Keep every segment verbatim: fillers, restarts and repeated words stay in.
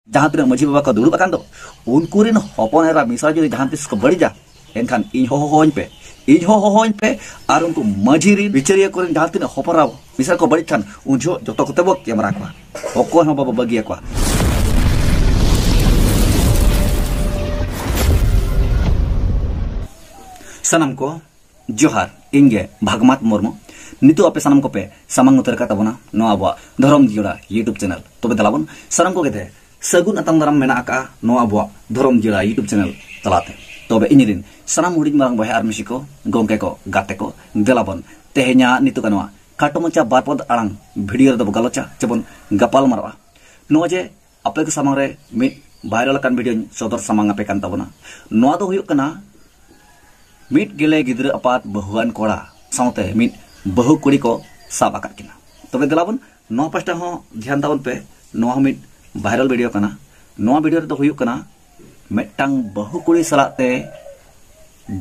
ᱡᱟᱦᱟᱸ ᱛᱤᱱᱟᱹᱜ ᱢᱟᱹᱡᱷᱤ ᱵᱟᱵᱟ ᱠᱚ ᱫᱩᱲᱩᱵ ᱟᱠᱟᱱ ᱫᱚ, ᱩᱱᱠᱩ ᱨᱮᱱ ᱦᱚᱯᱚᱱ ᱮᱨᱟ ᱢᱤᱥᱨᱟ ᱡᱩᱫᱤ ᱡᱟᱦᱟᱸ ᱛᱤᱥ ᱠᱚ ᱵᱟᱹᱲᱤᱡᱟ, ᱮᱱᱠᱷᱟᱱ ᱤᱧ ᱦᱚᱦᱚ ᱦᱚᱦᱚᱧ ᱯᱮ, ᱤᱧ ᱦᱚᱦᱚ ᱦᱚᱦᱚᱧ ᱯᱮ᱾ ᱟᱨ ᱩᱱᱠᱩ ᱢᱟᱹᱡᱷᱤ ᱨᱮᱱ ᱵᱤᱪᱟᱹᱨᱤᱭᱟᱹ ᱠᱚᱨᱮᱱ ᱡᱟᱦᱟᱸ ᱛᱤᱱᱟᱹᱜ ᱦᱚᱯᱚᱱ ᱮᱨᱟ ᱢᱤᱥᱨᱟ ᱠᱚ ᱵᱟᱹᱲᱤᱡ ᱠᱷᱟᱱ, ᱩᱱ ᱡᱚᱦᱚᱜ ᱡᱚᱛᱚ ᱠᱚᱛᱮ ᱵᱚ ᱠᱮᱢᱨᱟ ᱠᱚᱣᱟ, ᱚᱠᱚᱭ ᱦᱚᱸ ᱵᱟᱵᱚ ᱵᱟᱹᱜᱤᱭᱟᱠᱚᱣᱟ᱾ ᱥᱟᱱᱟᱢ ᱠᱚ ᱡᱚᱦᱟᱨ, ᱤᱧ ᱜᱮ ᱵᱷᱟᱜᱽᱢᱟᱛ ᱢᱩᱨᱢᱩ᱾ ᱱᱤᱛᱚᱜ ᱟᱯᱮ ᱥᱟᱱᱟᱢ ᱠᱚᱯᱮ ᱥᱟᱢᱟᱝ ᱩᱛᱟᱹᱨ ᱟᱠᱟᱫ ᱛᱟᱵᱚᱱᱟ ᱱᱚᱣᱟ ᱟᱵᱚᱣᱟᱜ ᱫᱷᱚᱨᱚᱢ ᱡᱤᱭᱟᱹᱲᱟ YouTube ᱪᱮᱱᱮᱞ᱾ ᱛᱚᱵᱮ ᱫᱮᱞᱟ ᱵᱚᱱ ᱥᱟᱱᱟᱢ ᱠᱚᱜᱮ ᱛᱮ ᱥᱟᱹᱜᱩᱱ ᱟᱛᱟᱝ ᱫᱟᱨᱟᱢ ᱢᱮᱱᱟᱜ ᱟᱠᱟᱫᱼᱟ ᱱᱚᱣᱟ ᱟᱵᱚᱣᱟᱜ ᱫᱷᱚᱨᱚᱢ ᱡᱤᱭᱟᱹᱲᱟ YouTube ᱪᱮᱱᱮᱞ ᱛᱟᱞᱟᱛᱮ᱾ ᱛᱚᱵᱮ ᱤᱧ ᱨᱮᱱ ᱥᱟᱱᱟᱢ ᱦᱩᱰᱤᱧ ᱢᱟᱨᱟᱝ ᱵᱚᱭᱦᱟ ᱟᱨ ᱢᱤᱥᱤ ᱠᱚ, ᱜᱚᱢᱠᱮ ᱠᱚ, ᱜᱟᱛᱮ ᱠᱚ, ᱫᱮᱞᱟ ᱵᱚᱱ ᱛᱮᱦᱮᱧᱟᱜ ᱱᱤᱛᱚᱜ ᱱᱚᱣᱟ ᱠᱷᱟᱴᱚ ᱢᱟᱪᱷᱟ ᱵᱟᱨ ᱯᱚᱫ ᱟᱲᱟᱝ ᱵᱷᱤᱰᱤᱭᱳ ᱨᱮᱫᱚ ᱵᱚ ᱜᱟᱞᱚᱪᱟ, ᱪᱮᱵᱚᱱ ᱜᱟᱯᱟᱞ ᱢᱟᱨᱟᱜᱼᱟ᱾ ᱱᱚᱣᱟ ᱡᱮ ᱟᱯᱮ ᱠᱚ ᱥᱟᱢᱟᱝ ᱨᱮ ᱢᱤᱫ ᱵᱷᱟᱭᱨᱟᱞ ᱟᱠᱟᱱ ᱵᱷᱤᱰᱤᱭᱳᱧ ᱥᱚᱫᱚᱨ ᱥᱟᱢᱟᱝ ᱟᱯᱮ ᱠᱟᱱ ᱛᱟᱵᱚᱱᱟ᱾ ᱱᱚᱣᱟ ᱫᱚ ᱦᱩᱭᱩᱜ ᱠᱟᱱᱟ ᱢᱤᱫ ᱜᱮᱞᱮ ᱜᱤᱫᱽᱨᱟᱹ ᱟᱯᱟᱛ ᱵᱟᱹᱦᱩᱣᱟᱱ ᱠᱚᱲᱟ ᱥᱟᱶᱛᱮ ᱢᱤᱫ ᱵᱟᱹᱦᱩ ᱠᱩᱲᱤ ᱠᱚ ᱥᱟᱵ ᱟᱠᱟᱫ ᱠᱤᱱᱟ᱾ ᱛᱚᱵᱮ ᱫᱮᱞᱟ ᱵᱚᱱ ᱱᱚᱣᱟ ᱯᱟᱥᱴᱟ ᱦᱚᱸ ᱫᱷᱮᱭᱟᱱ ᱛᱟᱵᱚᱱ ᱯᱮ, ᱱᱚᱣᱟ ᱦᱚᱸ ᱢᱤᱫ ᱵᱷᱟᱭᱨᱟᱞ ᱵᱷᱤᱰᱤᱭᱳ ᱠᱟᱱᱟ᱾ ᱱᱚᱣᱟ ᱵᱷᱤᱰᱤᱭᱳ ᱨᱮᱫᱚ ᱦᱩᱭᱩᱜ ᱠᱟᱱᱟ ᱢᱤᱫᱴᱟᱝ ᱵᱟᱹᱦᱩ ᱠᱩᱲᱤ ᱥᱟᱞᱟᱜ ᱛᱮ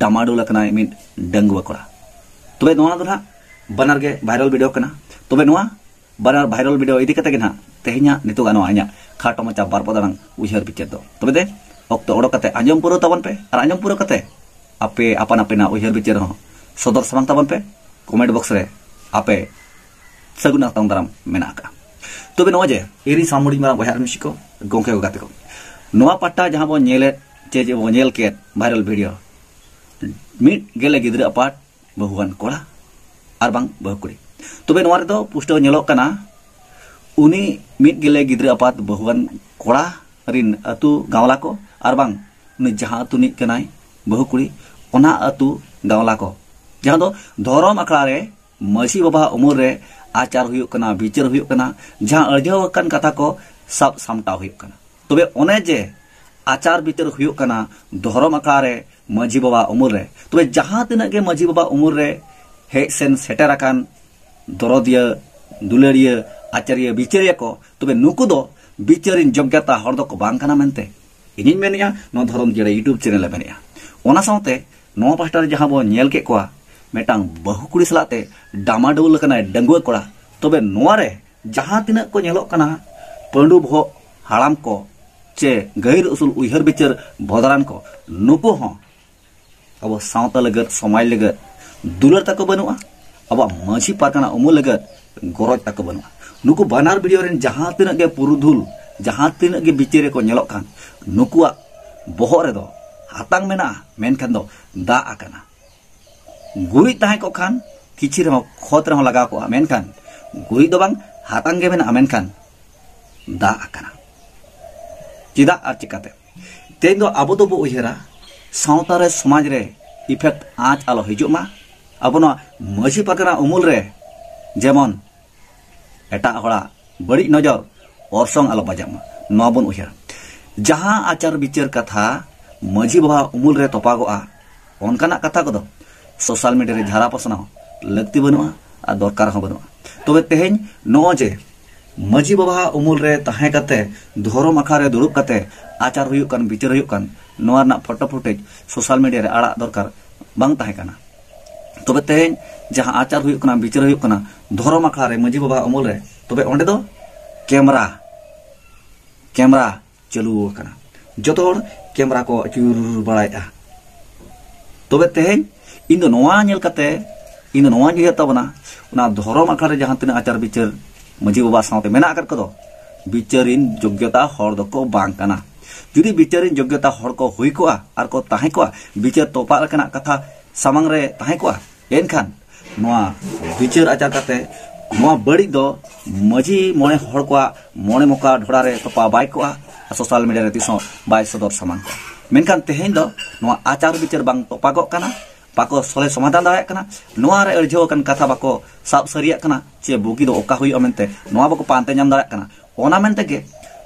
ᱰᱟᱢᱟᱰᱳᱞ ᱟᱠᱟᱱᱟᱭ ᱢᱤᱫ ᱰᱟᱺᱜᱩᱣᱟᱹ ᱠᱚᱲᱟ᱾ ᱛᱚᱵᱮ ᱱᱚᱣᱟ ᱫᱚ ᱱᱟᱦᱟᱜ ᱵᱟᱱᱟᱨ ᱜᱮ ᱵᱷᱟᱭᱨᱟᱞ ᱵᱷᱤᱰᱤᱭᱳ ᱠᱟᱱᱟ᱾ ᱛᱚᱵᱮ ᱱᱚᱣᱟ ᱵᱟᱱᱟᱨ ᱵᱷᱟᱭᱨᱟᱞ ᱵᱷᱤᱰᱤᱭᱳ ᱤᱫᱤ ᱠᱟᱛᱮ ᱜᱮ ᱱᱟᱦᱟᱜ ᱛᱮᱦᱮᱧᱟᱜ ᱱᱤᱛᱚᱜᱟᱜ ᱱᱚᱣᱟ ᱤᱧᱟᱹᱜ ᱠᱷᱟᱴᱚ ᱢᱟᱪᱷᱟ ᱵᱟᱨ ᱯᱚᱫ ᱟᱲᱟᱝ ᱩᱭᱦᱟᱹᱨ ᱵᱤᱪᱟᱹᱨ ᱫᱚ᱾ ᱛᱚᱵᱮ ᱫᱮ, ᱚᱠᱛᱚ ᱚᱰᱚᱠ ᱠᱟᱛᱮ ᱟᱸᱡᱚᱢ ᱯᱩᱨᱟᱹᱣ ᱛᱟᱵᱚᱱ ᱯᱮ, ᱟᱨ ᱟᱸᱡᱚᱢ ᱯᱩᱨᱟᱹᱣ ᱠᱟᱛᱮ ᱟᱯᱮ ᱟᱯᱟᱱ ᱟᱹᱯᱤᱱᱟᱜ ᱩᱭᱦᱟᱹᱨ ᱵᱤᱪᱟᱹᱨ ᱦᱚᱸ ᱥᱚᱫᱚᱨ ᱥᱟᱢᱟᱝ ᱛᱟᱵᱚᱱ ᱯᱮ᱾ ᱠᱚᱢᱮᱱᱴ ᱵᱚᱠᱥ ᱨᱮ ᱟᱯᱮ ᱥᱟᱹᱜᱩᱱ ᱟᱛᱟᱝ ᱫᱟᱨᱟᱢ ᱢᱮᱱᱟᱜ ᱟᱠᱟᱫᱼᱟ᱾ ᱛᱚᱵᱮ ᱱᱚᱜᱼᱚᱭ ᱡᱮ ᱤᱧ ᱨᱮᱱ ᱥᱟᱢᱩᱰᱤ ᱢᱟᱨᱟᱝ ᱵᱚᱭᱦᱟ ᱟᱨ ᱢᱤᱥᱤ ᱠᱚ, ᱜᱚᱢᱠᱮ ᱠᱚ, ᱜᱟᱛᱮ ᱠᱚ, ᱱᱚᱣᱟ ᱯᱟᱦᱴᱟ ᱡᱟᱦᱟᱸ ᱵᱚᱱ ᱧᱮᱞᱮᱫ, ᱪᱮ ᱡᱮ ᱵᱚᱱ ᱧᱮᱞ ᱠᱮᱫ ᱵᱷᱟᱭᱨᱟᱞ ᱵᱷᱤᱰᱤᱭᱳ, ᱢᱤᱫ ᱜᱮᱞᱮ ᱜᱤᱫᱽᱨᱟᱹ ᱟᱯᱟᱛ ᱵᱟᱹᱦᱩᱣᱟᱱ ᱠᱚᱲᱟ ᱟᱨ ᱵᱟᱝ ᱵᱟᱹᱦᱩ ᱠᱩᱲᱤ᱾ ᱛᱚᱵᱮ ᱱᱚᱣᱟ ᱨᱮᱫᱚ ᱯᱩᱥᱴᱟᱹᱣ ᱧᱮᱞᱚᱜ ᱠᱟᱱᱟ, ᱩᱱᱤ ᱢᱤᱫ ᱜᱮᱞᱮ ᱜᱤᱫᱽᱨᱟᱹ ᱟᱯᱟᱛ ᱵᱟᱹᱦᱩᱣᱟᱱ ᱠᱚᱲᱟ ᱨᱤᱱ ᱟᱹᱛᱩ ᱜᱟᱶᱞᱟ ᱠᱚ ᱟᱨ ᱵᱟᱝ ᱩᱱᱤ ᱡᱟᱦᱟᱸ ᱟᱹᱛᱩ ᱨᱤᱱᱤᱡ ᱠᱟᱱᱟᱭ ᱵᱟᱹᱦᱩ ᱠᱩᱲᱤ, ᱚᱱᱟ ᱟᱹᱛᱩ ᱜᱟᱶᱞᱟ ᱠᱚ, ᱡᱟᱦᱟᱸ ᱫᱚ ᱫᱷᱚᱨᱚᱢ ᱟᱠᱷᱲᱟ ᱨᱮ ᱢᱟᱹᱡᱷᱤ ᱵᱟᱵᱟ ᱩᱢᱩᱞ ᱨᱮ ᱟᱪᱟᱨ ᱦᱩᱭᱩᱜ ᱠᱟᱱᱟ, ᱵᱤᱪᱟᱹᱨ ᱦᱩᱭᱩᱜ ᱠᱟᱱᱟ, ᱡᱟᱦᱟᱸ ᱟᱹᱲᱡᱷᱟᱹᱣ ᱟᱠᱟᱱ ᱠᱟᱛᱷᱟ ᱠᱚ ᱥᱟᱵ ᱥᱟᱢᱴᱟᱣ ᱦᱩᱭᱩᱜ ᱠᱟᱱᱟ᱾ ᱛᱚᱵᱮ ᱚᱱᱮ ᱡᱮ ᱟᱪᱟᱨ ᱵᱤᱪᱟᱹᱨ ᱦᱩᱭᱩᱜ ᱠᱟᱱᱟ ᱫᱷᱚᱨᱚᱢ ᱟᱠᱷᱲᱟ ᱨᱮ ᱢᱟᱹᱡᱷᱤ ᱵᱟᱵᱟ ᱩᱢᱩᱞ ᱨᱮ, ᱛᱚᱵᱮ ᱡᱟᱦᱟᱸ ᱛᱤᱱᱟᱹᱜ ᱜᱮ ᱢᱟᱹᱡᱷᱤ ᱵᱟᱵᱟ ᱩᱢᱩᱞ ᱨᱮ ᱦᱮᱡ ᱥᱮᱱ ᱥᱮᱴᱮᱨ ᱟᱠᱟᱱ ᱫᱚᱨᱚᱫᱤᱭᱟᱹ, ᱫᱩᱞᱟᱹᱲᱤᱭᱟᱹ, ᱟᱪᱟᱨᱤᱭᱟᱹ, ᱵᱤᱪᱟᱹᱨᱤᱭᱟᱹ ᱠᱚ, ᱛᱚᱵᱮ ᱱᱩᱠᱩ ᱫᱚ ᱵᱤᱪᱟᱹᱨᱤᱧ ᱡᱳᱜᱽᱜᱚᱛᱟ ᱦᱚᱲ ᱫᱚᱠᱚ ᱵᱟᱝ ᱠᱟᱱᱟ ᱢᱮᱱᱛᱮ ᱤᱧᱤᱧ ᱢᱮᱱᱮᱜᱼᱟ, ᱱᱚᱣᱟ ᱫᱷᱚᱨᱚᱢ ᱡᱤᱭᱟᱹᱲᱟ YouTube ᱪᱮᱱᱮᱞ ᱮ ᱢᱮᱱᱮᱜᱼᱟ᱾ ᱚᱱᱟ ᱥᱟᱶᱛᱮ ᱱᱚᱣᱟ ᱯᱟᱦᱴᱟ ᱨᱮ ᱡᱟᱦᱟᱸ ᱵᱚᱱ ᱧᱮᱞ ᱠᱮᱫ ᱠᱚᱣᱟ, ᱢᱤᱫᱴᱟᱝ ᱵᱟᱹᱦᱩ ᱠᱩᱲᱤ ᱥᱟᱞᱟᱜ ᱛᱮ ᱰᱟᱢᱟᱰᱳᱞ ᱟᱠᱟᱱᱟᱭ ᱰᱟᱺᱜᱩᱣᱟᱹ ᱠᱚᱲᱟ, ᱛᱚᱵᱮ ᱱᱚᱣᱟ ᱨᱮ ᱡᱟᱦᱟᱸ ᱛᱤᱱᱟᱹᱜ ᱠᱚ ᱧᱮᱞᱚᱜ ᱠᱟᱱᱟ ᱯᱟᱹᱰᱩ ᱵᱚᱦᱚᱜ ᱦᱟᱲᱟᱢ ᱠᱚ, ᱪᱮ ᱜᱟᱹᱦᱤᱨ ᱩᱥᱩᱞ ᱩᱭᱦᱟᱹᱨ ᱵᱤᱪᱟᱹᱨ ᱵᱚᱫᱨᱟᱱ ᱠᱚ, ᱱᱩᱠᱩ ᱦᱚᱸ ᱟᱵᱚ ᱥᱟᱶᱛᱟ ᱞᱟᱹᱜᱤᱫ, ᱥᱚᱢᱟᱡᱽ ᱞᱟᱹᱜᱤᱫ ᱫᱩᱞᱟᱹᱲ ᱛᱟᱠᱚ ᱵᱟᱹᱱᱩᱜᱼᱟ, ᱟᱵᱚᱣᱟᱜ ᱢᱟᱹᱡᱷᱤ ᱯᱟᱨᱜᱟᱱᱟ ᱩᱢᱩᱞ ᱞᱟᱹᱜᱤᱫ ᱜᱚᱨᱚᱡᱽ ᱛᱟᱠᱚ ᱵᱟᱹᱱᱩᱜᱼᱟ᱾ ᱱᱩᱠᱩ ᱵᱟᱱᱟᱨ ᱵᱷᱤᱰᱤᱭᱳ ᱨᱮᱱ ᱡᱟᱦᱟᱸ ᱛᱤᱱᱟᱹᱜ ᱜᱮ ᱯᱩᱨᱩᱫᱷᱩᱞ, ᱡᱟᱦᱟᱸ ᱛᱤᱱᱟᱹᱜ ᱜᱮ ᱵᱤᱪᱟᱹᱨᱤᱭᱟᱹ ᱠᱚ ᱧᱮᱞᱚᱜ ᱠᱟᱱ, ᱱᱩᱠᱩᱣᱟᱜ ᱵᱚᱦᱚᱜ ᱨᱮᱫᱚ ᱦᱟᱛᱟᱝ ᱢᱮᱱᱟᱜᱼᱟ, ᱢᱮᱱᱠᱷᱟᱱ ᱫᱚ ᱫᱟᱜ ᱟᱠᱟᱱᱟ᱾ ᱜᱩᱨᱤᱡ ᱛᱟᱦᱮᱸ ᱠᱚᱜ ᱠᱷᱟᱱ ᱠᱤᱪᱷᱤ ᱨᱮᱦᱚᱸ ᱠᱷᱚᱛ ᱨᱮᱦᱚᱸ ᱞᱟᱜᱟᱣ ᱠᱚᱜᱼᱟ, ᱢᱮᱱᱠᱷᱟᱱ ᱜᱩᱨᱤᱡ ᱫᱚ ᱵᱟᱝ, ᱦᱟᱛᱟᱝ ᱜᱮ ᱢᱮᱱᱟᱜᱼᱟ, ᱢᱮᱱᱠᱷᱟᱱ ᱫᱟᱜ ᱟᱠᱟᱱᱟ᱾ ᱪᱮᱫᱟᱜ ᱟᱨ ᱪᱤᱠᱟᱹᱛᱮ? ᱛᱮᱦᱮᱧ ᱫᱚ ᱟᱵᱚ ᱫᱚᱵᱚ ᱩᱭᱦᱟᱹᱨᱟ, ᱥᱟᱶᱛᱟ ᱨᱮ, ᱥᱚᱢᱟᱡᱽ ᱨᱮ ᱤᱯᱷᱮᱠᱴ ᱟᱸᱪ ᱟᱞᱚ ᱦᱤᱡᱩᱜ ᱢᱟ, ᱟᱵᱚ ᱱᱚᱣᱟ ᱢᱟᱹᱡᱷᱤ ᱯᱟᱨᱜᱟᱱᱟ ᱩᱢᱩᱞ ᱨᱮ ᱡᱮᱢᱚᱱ ᱮᱴᱟᱜ ᱦᱚᱲᱟᱜ ᱵᱟᱹᱲᱤᱡ ᱱᱚᱡᱚᱨ ᱚᱨᱥᱚᱝ ᱟᱞᱚ ᱵᱟᱡᱟᱜ ᱢᱟ, ᱱᱚᱣᱟ ᱵᱚᱱ ᱩᱭᱦᱟᱹᱨᱟ᱾ ᱡᱟᱦᱟᱸ ᱟᱪᱟᱨ ᱵᱤᱪᱟᱹᱨ ᱠᱟᱛᱷᱟ ᱢᱟᱹᱡᱷᱤ ᱵᱟᱵᱟ ᱩᱢᱩᱞ ᱨᱮ ᱛᱚᱯᱟᱜᱚᱜᱼᱟ, ᱚᱱᱠᱟᱱᱟᱜ ᱠᱟᱛᱷᱟ ᱠᱚᱫᱚ ᱥᱳᱥᱟᱞ ᱢᱤᱰᱤᱭᱟ ᱨᱮ ᱡᱷᱟᱨᱟ ᱯᱟᱥᱱᱟᱣ ᱞᱟᱹᱠᱛᱤ ᱵᱟᱹᱱᱩᱜᱼᱟ ᱟᱨ ᱫᱚᱨᱠᱟᱨ ᱦᱚᱸ ᱵᱟᱹᱱᱩᱜᱼᱟ᱾ ᱛᱚᱵᱮ ᱛᱮᱦᱮᱧ ᱱᱚᱜᱼᱚᱭ ᱡᱮ ᱢᱟᱹᱡᱷᱤ ᱵᱟᱵᱟ ᱩᱢᱩᱞ ᱨᱮ ᱛᱟᱦᱮᱸ ᱠᱟᱛᱮ, ᱫᱷᱚᱨᱚᱢ ᱟᱠᱷᱲᱟ ᱨᱮ ᱫᱩᱲᱩᱵ ᱠᱟᱛᱮ ᱟᱪᱟᱨ ᱦᱩᱭᱩᱜ ᱠᱟᱱ, ᱵᱤᱪᱟᱹᱨ ᱦᱩᱭᱩᱜ ᱠᱟᱱ, ᱱᱚᱣᱟ ᱨᱮᱱᱟᱜ ᱯᱷᱳᱴᱳ ᱯᱷᱩᱴᱮᱡᱽ ᱥᱳᱥᱟᱞ ᱢᱤᱰᱤᱭᱟ ᱨᱮ ᱟᱲᱟᱜ ᱫᱚᱨᱠᱟᱨ ᱵᱟᱝ ᱛᱟᱦᱮᱸ ᱠᱟᱱᱟ᱾ ᱛᱚᱵᱮ ᱛᱮᱦᱮᱧ ᱡᱟᱦᱟᱸ ᱟᱪᱟᱨ ᱦᱩᱭᱩᱜ ᱠᱟᱱᱟ, ᱵᱤᱪᱟᱹᱨ ᱦᱩᱭᱩᱜ ᱠᱟᱱᱟ, ᱫᱷᱚᱨᱚᱢ ᱟᱠᱷᱲᱟ ᱨᱮ ᱢᱟᱹᱡᱷᱤ ᱵᱟᱵᱟ ᱩᱢᱩᱞ ᱨᱮ, ᱛᱚᱵᱮ ᱚᱸᱰᱮ ᱫᱚ ᱠᱮᱢᱨᱟ, ᱠᱮᱢᱨᱟ ᱪᱟᱹᱞᱩ ᱟᱠᱟᱱᱟ, ᱡᱚᱛᱚ ᱦᱚᱲ ᱠᱮᱢᱨᱟ ᱠᱚ ᱟᱹᱪᱩᱨ ᱵᱟᱲᱟᱭᱮᱫᱼᱟ᱾ ᱛᱚᱵᱮ ᱛᱮᱦᱮᱧ ᱤᱧ ᱫᱚ ᱱᱚᱣᱟ ᱧᱮᱞ ᱠᱟᱛᱮ, ᱤᱧ ᱫᱚ ᱱᱚᱣᱟᱧ ᱩᱭᱦᱟᱹᱨ ᱛᱟᱵᱚᱱᱟ, ᱚᱱᱟ ᱫᱷᱚᱨᱚᱢ ᱟᱠᱷᱲᱟ ᱨᱮ ᱡᱟᱦᱟᱸ ᱛᱤᱱᱟᱹᱜ ᱟᱪᱟᱨ ᱵᱤᱪᱟᱹᱨ ᱢᱟᱹᱡᱷᱤ ᱵᱟᱵᱟ ᱥᱟᱶᱛᱮ ᱢᱮᱱᱟᱜ ᱟᱠᱟᱫ ᱠᱚᱫᱚ, ᱵᱤᱪᱟᱹᱨᱤᱱ ᱡᱳᱜᱽᱭᱚᱛᱟ ᱦᱚᱲ ᱫᱚᱠᱚ ᱵᱟᱝ ᱠᱟᱱᱟ᱾ ᱡᱩᱫᱤ ᱵᱤᱪᱟᱹᱨᱤᱱ ᱡᱳᱜᱽᱭᱚᱛᱟ ᱦᱚᱲ ᱠᱚ ᱦᱩᱭ ᱠᱚᱜᱼᱟ ᱟᱨ ᱠᱚ ᱛᱟᱦᱮᱸ ᱠᱚᱜᱼᱟ, ᱵᱤᱪᱟᱹᱨ ᱛᱚᱯᱟᱜ ᱞᱮᱠᱟᱱᱟᱜ ᱠᱟᱛᱷᱟ ᱥᱟᱢᱟᱝ ᱨᱮ ᱛᱟᱦᱮᱸ ᱠᱚᱜᱼᱟ, ᱮᱱᱠᱷᱟᱱ ᱱᱚᱣᱟ ᱵᱤᱪᱟᱹᱨ ᱟᱪᱟᱨ ᱠᱟᱛᱮ ᱱᱚᱣᱟ ᱵᱟᱹᱲᱤᱡ ᱫᱚ ᱢᱟᱹᱡᱷᱤ ᱢᱚᱬᱮ ᱦᱚᱲ ᱠᱚᱣᱟᱜ ᱢᱚᱬᱮ ᱢᱚᱠᱟ ᱰᱷᱚᱲᱟ ᱨᱮ ᱛᱚᱯᱟ ᱵᱟᱭ ᱠᱚᱜᱼᱟ ᱟᱨ ᱥᱳᱥᱟᱞ ᱢᱤᱰᱤᱭᱟ ᱨᱮ ᱛᱤᱥ ᱦᱚᱸ ᱵᱟᱭ ᱥᱚᱫᱚᱨ ᱥᱟᱢᱟᱝ ᱠᱚᱜᱼᱟ᱾ ᱢᱮᱱᱠᱷᱟᱱ ᱛᱮᱦᱮᱧ ᱫᱚ ᱱᱚᱣᱟ ᱟᱪᱟᱨ ᱵᱤᱪᱟᱹᱨ ᱵᱟᱝ ᱛᱚᱯᱟᱜᱚᱜ ᱠᱟᱱᱟ, ᱵᱟᱠᱚ ᱥᱚᱞᱦᱮ ᱥᱚᱢᱟᱫᱷᱟᱱ ᱫᱟᱲᱮᱭᱟᱜ ᱠᱟᱱᱟ, ᱱᱚᱣᱟ ᱨᱮ ᱟᱹᱲᱡᱷᱟᱹᱣ ᱟᱠᱟᱱ ᱠᱟᱛᱷᱟ ᱵᱟᱠᱚ ᱥᱟᱵ ᱥᱟᱹᱨᱤᱭᱟᱜ ᱠᱟᱱᱟ, ᱪᱮ ᱵᱩᱜᱤ ᱫᱚ ᱚᱠᱟ ᱦᱩᱭᱩᱜᱼᱟ ᱢᱮᱱᱛᱮ ᱱᱚᱣᱟ ᱵᱟᱠᱚ ᱯᱟᱱᱛᱮ ᱧᱟᱢ ᱫᱟᱲᱮᱭᱟᱜ ᱠᱟᱱᱟ᱾ ᱚᱱᱟ ᱢᱮᱱᱛᱮ ᱜᱮ